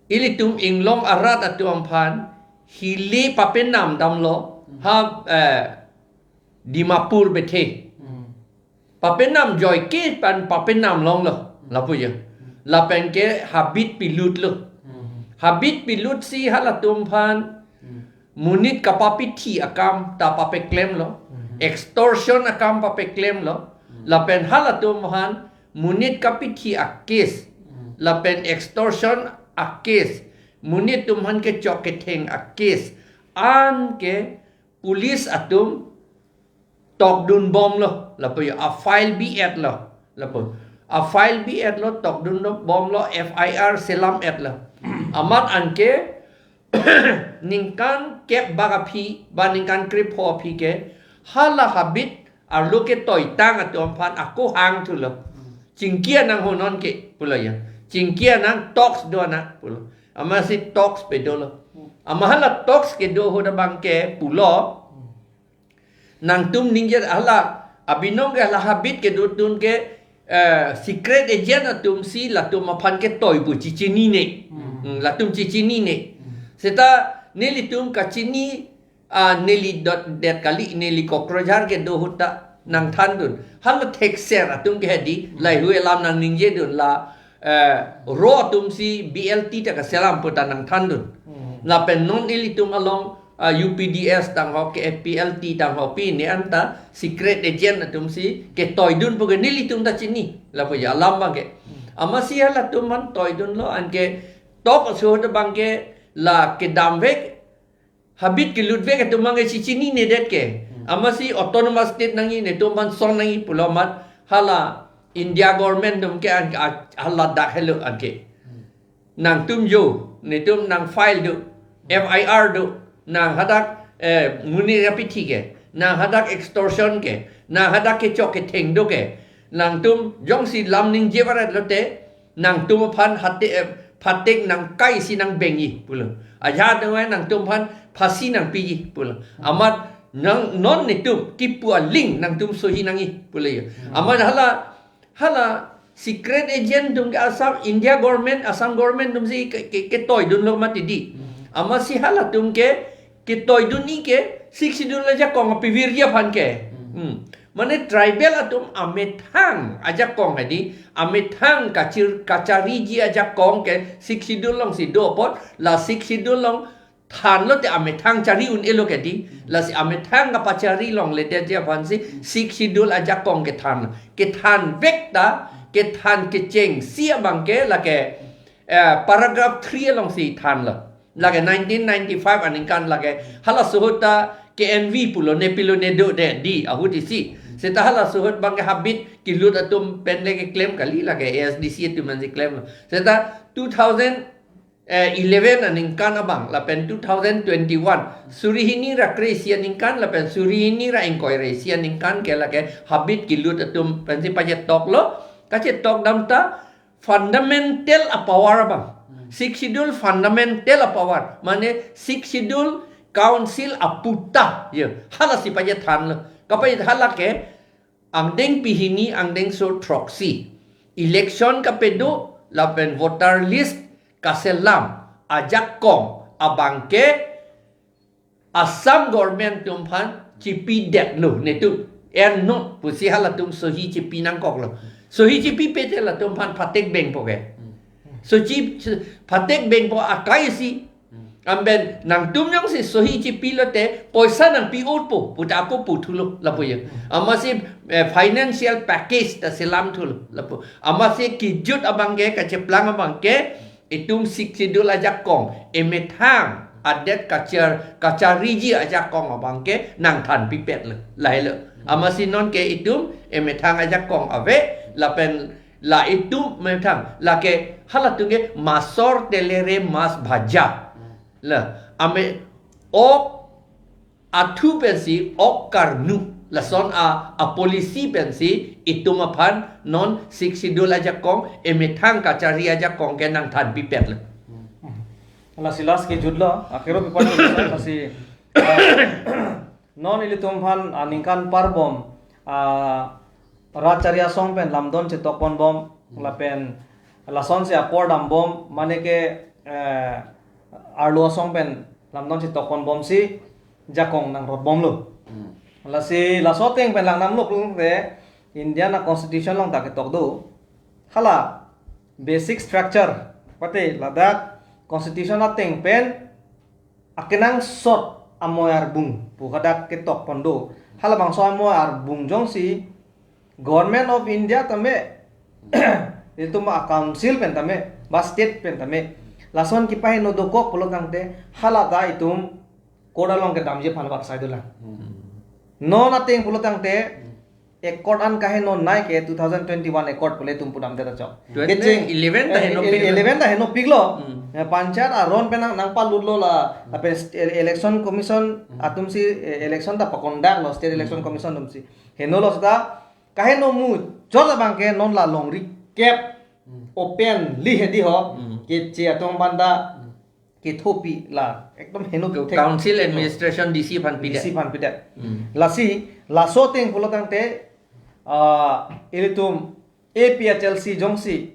ilitum inglong arat atum aphan hile papenam damlo, Hmm. ha, eh, Dimapur bethe. Hmm. Papenam joike pen papenam longlo, lapu ya. Lapen ke habit pilutlo. Hmm. Habit pilutsi halatum aphan Hmm. monit kapapithi akam ta papeklemlo. Hmm. Extortion akam papeklemlo. Hmm. Lapen halatum aphan monit kapithi a case. Hmm. Lapen extortion a case. Monit atum aphan kechok ketheng a case. Anke police atum tokdun bomlo, lapu ya, a file bi-etlo, lapu. A file bi-etlo, tokdun bomlo, F I R selam-etlo. Amat anke, ningkan kep bak aphi, ba ningkan krepho aphi ke, hala habit, arlo ketoitang atum aphan, ako hangthulo. Chingki anang ho non ke, pulo ya. Chingki anang talks do anang pulo. Amatsi talks pe dolo. Amat hala talks kedo ahut abangke pulo. Nangtum ningje hala abinong ke hala habit kedo atum ke, eh, secret agent atumsi latum aphan ketoi pu chechinine. Hmm. Hmm, latum chechinine. Hmm. Seta nelitum kachini, ah, neli dot det kali, neli Kokrajhar kedo ahut ta nangthandun. Hala thekser atum ke hedi, Hmm. lahei-hui alam nangningjedun la, eh, ro atumsi B L T ta kaselam pu ta nangthandun. Hmm. Lapen non ilitum along, ah, U P D S tangho ke P L T tangho pine anta secret agent atumsi ketoidun pu ke nelitum ta chini. Lapu ya alam abangke. Hmm. Amatsi halatum aphan toidunlo anke talk aso ahut abangke la kedamvek habit kelutvek atum abangke chechinine det ke. Hmm. Amatsi autonomous state nangji, netum aphan son nangji pulo amat hala India government atum ke an, a, hala dak helo anke. Hmm. Nangtum jo, netum nang file do, F I R do, nang hadak, eh, money rapithi ke, nang hadak extortion ke, nang hadak kechok ketheng do ke, nangtum jongsi lam ningje varet lote, nangtum aphan hate, eh, phatek nangkaisi nangbengji pulo. Ajat nangvai nangtum aphan phasi nangpiji pulo. Amat nang non netum kipu aling nangtum sohi nangji pulo yo. Hmm. Amat hala, hala secret agent atum ke Assam, India government, Assam government atumsi ke, ke, ketoidunlo mati di. Hmm. Amatsi halatum ke ketoidunji ke Sixth Schedule ajakong apivirji aphan ke. Hmm. Hmm. Mane tribal atum amethang ajakong hedi, amethang kachir, kachariji ajakong ke Sixth Schedule alongsi do apot, la Sixth Schedule along thanlo te amethang chari un-elo ke di, lasi amethang kapachari longledetji aphansi Sixth Schedule ajakong kethan, kethanvek ta, kethan kechengsi abangke lake, eh, paragraph three alongsi thanlo. Lake nineteen ninety-five aningkan lake halaso ahut ta K N V pulo, ne pilo ne do de di ahut isi. Seta halaso ahut abangke habit kelut atum pen le keklem kali, lake A S D C atum ansi klemlo. Seta two thousand, eh, eleven aningkan abang lapen two thousand twenty-one, suri hini ra kre-isi aningkan lapen suri hini ra ingkoi ra isi aningkan ke lake habit kelut atum pensi pachetoklo, kachetok dam ta fundamental apower abang. Hmm. Sixth Schedule fundamental apower. Mane Sixth Schedule Council aputa, ye, halasi pachethanlo. Kapache hala ke angdeng pehini angdengso throksi election kapedo lapen voter list kaselam ajakong abangke Assam government atum aphan chipidetlo, netum erno pusi halatum sohi chipi nangkoklo. Sohi chipipe te latum aphan phatek bengpo ke. Sohi phatek bengpo akaisi. Anpen nangtum jongsi sohi chipilo te poisa nangpi-otpo puta ako puthulo lapu ye. Amatsi, eh, financial package ta selam thulo lapu. Amatsi kejut abangke, kacheplang abangke, itum Sixth Schedule ajakong, emethang adet kachar, kachariji ajakong abangke nangthanpipetlo, lahelo. Amatsi nonke itum emethang ajakong ave, lapen la itum methang, lake halatum ke masor telere mas bhaja. La, ame ok athu pensi ok karnu, lason a, a policy pensi itum aphan non Sixth Schedule ajakong, emethang kachari ajakong ke nangthanpipetlo. Lasi last kejutlo, akhiro pipar lasi, ah, non ilitum aphan aningkan parbom, ah, rat chari asong pen lamdon chetokponbom, lapen lasonsi apor dambom, mane ke, eh, arlo asong pen lamdon chetokponbomsi jakong nangrotbomlo. Hmm. Lasi laso ateng pen langnamlo pulote Indian a-constitution along ta ketok do. Hala basic structure, pate ladak constitution ateng pen akenangsot amoi arbung pu hadak ketokpon do. Halabangso amoi arbung jongsi Government of India tame, itum a-council pen tame, ba state pen tame, lason kipaheno dokok pulo tangte, hala ta itum court along kedamji aphan bak sai dolang. Hmm. Non ateng pulo tangte, accord an kaheno nai ke two thousand twenty-one accord pule itum pudamde ta chok. Twenty eleven ta heno piklo. Eleven ta heno piklo. Hmm. Eh, panchayat aron pen nang, nangpalutlo la, lapen st-, ele-, election commission atumsi, eh, election ta pakondaklo, State Election Commission atumsi. Henolo seta, kaheno muchot abangke non la longri kep openly hedi ho, keche atum aphan ta kethopi la ekdom heno kethek. Council administration D C aphan pidet. D C aphan pidet. Lasi laso ateng pulo tangte, ah, ilitum A P H L C jongsi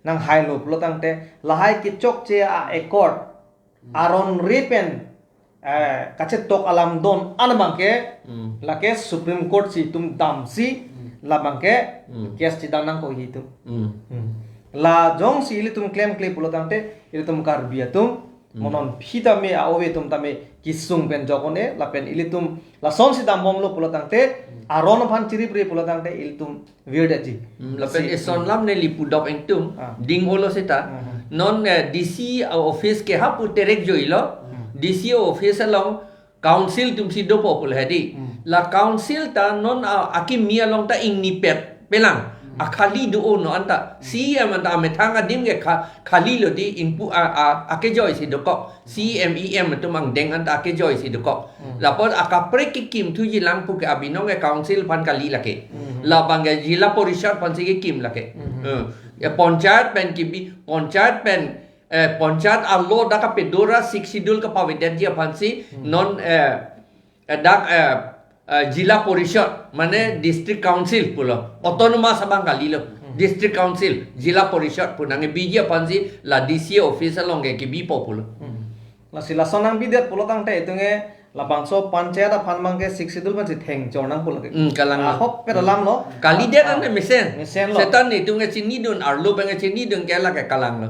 nanghailo pulo tangte, lahai kechokche a-accord aron re pen, eh, kachetok alam do-an abangke, lake Supreme Court si itum damsi, labangke case chidam nangkok itum. La jongsi ilitum klemkle pulo tangte, ilitum Karbi atum mo non aphi tame, a-ove atum tame kesung pen jokon-e, lapen ilitum lasonsi dambomlo pulo tangte, aron aphan chiripre pulo tangte ilitum virdetji. Lapen eson lam neli pudok ingtung, ding-olo seta. Non, eh, D C office ke hapu terek joilo. D C office along council atumsi dopo pulo hedi. La council ta non a, akimi along ta ingnipet pelang. Akhali do-o non anta. C E M anta amethang adim ke kha-, khali lo di, ingpu a, a, akejoisi dokok. C E M, E M atum angdeng anta akejoisi dokok. Lapen akaprek kekim thuji lang puke abinong ke council aphan kali lake. Labangke Zilla Parishad aphansi kekim lake. Eh, ya panchayat pen kibi, panchayat pen, eh, panchayat a-law dak kapedo ra Sixth Schedule kapavedetji aphansi non, eh, eh, dak, eh, eh, Zilla Parishad, mane District Council pulo. Autonomous abang kalilo. District Council, Zilla Parishad pu nangkebiji aphansi la D C office along ke kebipo pulo. Lasi lason nangbidet pulo tangte itum ke labangso panchayat aphan abangke Sixth Schedule pensi thengchor nang pulo ke. Hmm, kalang lo. Ahokpet alam lo. Kalidet ante mesen. Mesenlo. Seta netum ke chinidun, arlo pen ke chinidun ke lake kalang lo.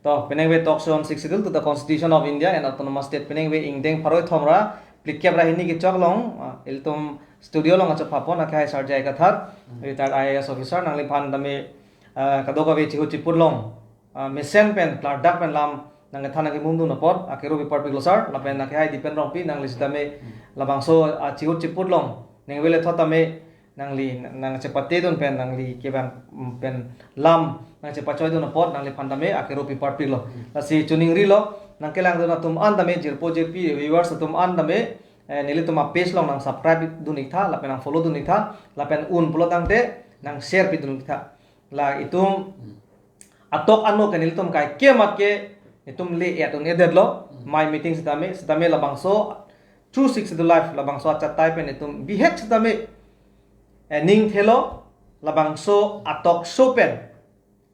To, penang ave Talk Show on Sixth Schedule to the Constitution of India and Autonomous State, penang ave ingdeng pharo kethom ra phlikep ra hini kechok along, ah, ilitum studio along achophapon akhai Sar J I Kathar, retired I A S officer, nangliphan tame, ah, kadokave chihut chiput along, ah, mesen pen, klardak pen lam nangkethan nangkemumdun apot akero piparpiklo sir, lapen akhai Dipen Rongpi, nangli sitame labangso, ah, chihut chiput along ningve le thot tame nangli nangchepatedun pen, nangli kevang, mm, pen lam nangchepachoidun apot nangliphan tame akero piparpiklo. Lasi choningrilo, nangkelangdun atum an tame, jirpo jirpi viewers atum an tame, eh, nelitum a-page along nangsubscribe dun iktha, lapen nangfollow dun iktha, lapen un pulo tangte nangshare pidun iktha. La itum atok ano ke nelitum kaikema ke itum le-et un-edetlo, mai meeting sitame, sitame labangso True Sixth Schedule Live labangso achatai pen itum bihek sitame, eh, ning thelo, labangso a-talk show pen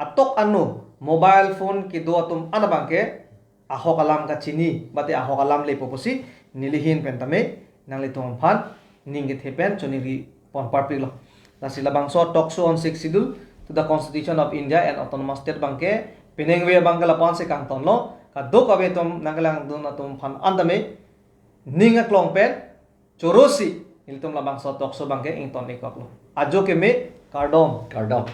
atok ano mobile phone kedo atum an abangke ahok alam kachini, bate ahok alam lepo pusi neli ahin pen tame nanglitum aphan ning kethe pen choningri pon parpiklo. Lasi labangso Talk Show on Sixth Schedule to the Constitution of India and Autonomous State abangke penang ave abangke lapu-ansi kangtonlo. Kadokave atum nangkelangdun atum aphan an tame ning aklong pen chorosi ilitum labangso talk show abangke ington-ik koklo. Ajo keme, kardom. Kardom.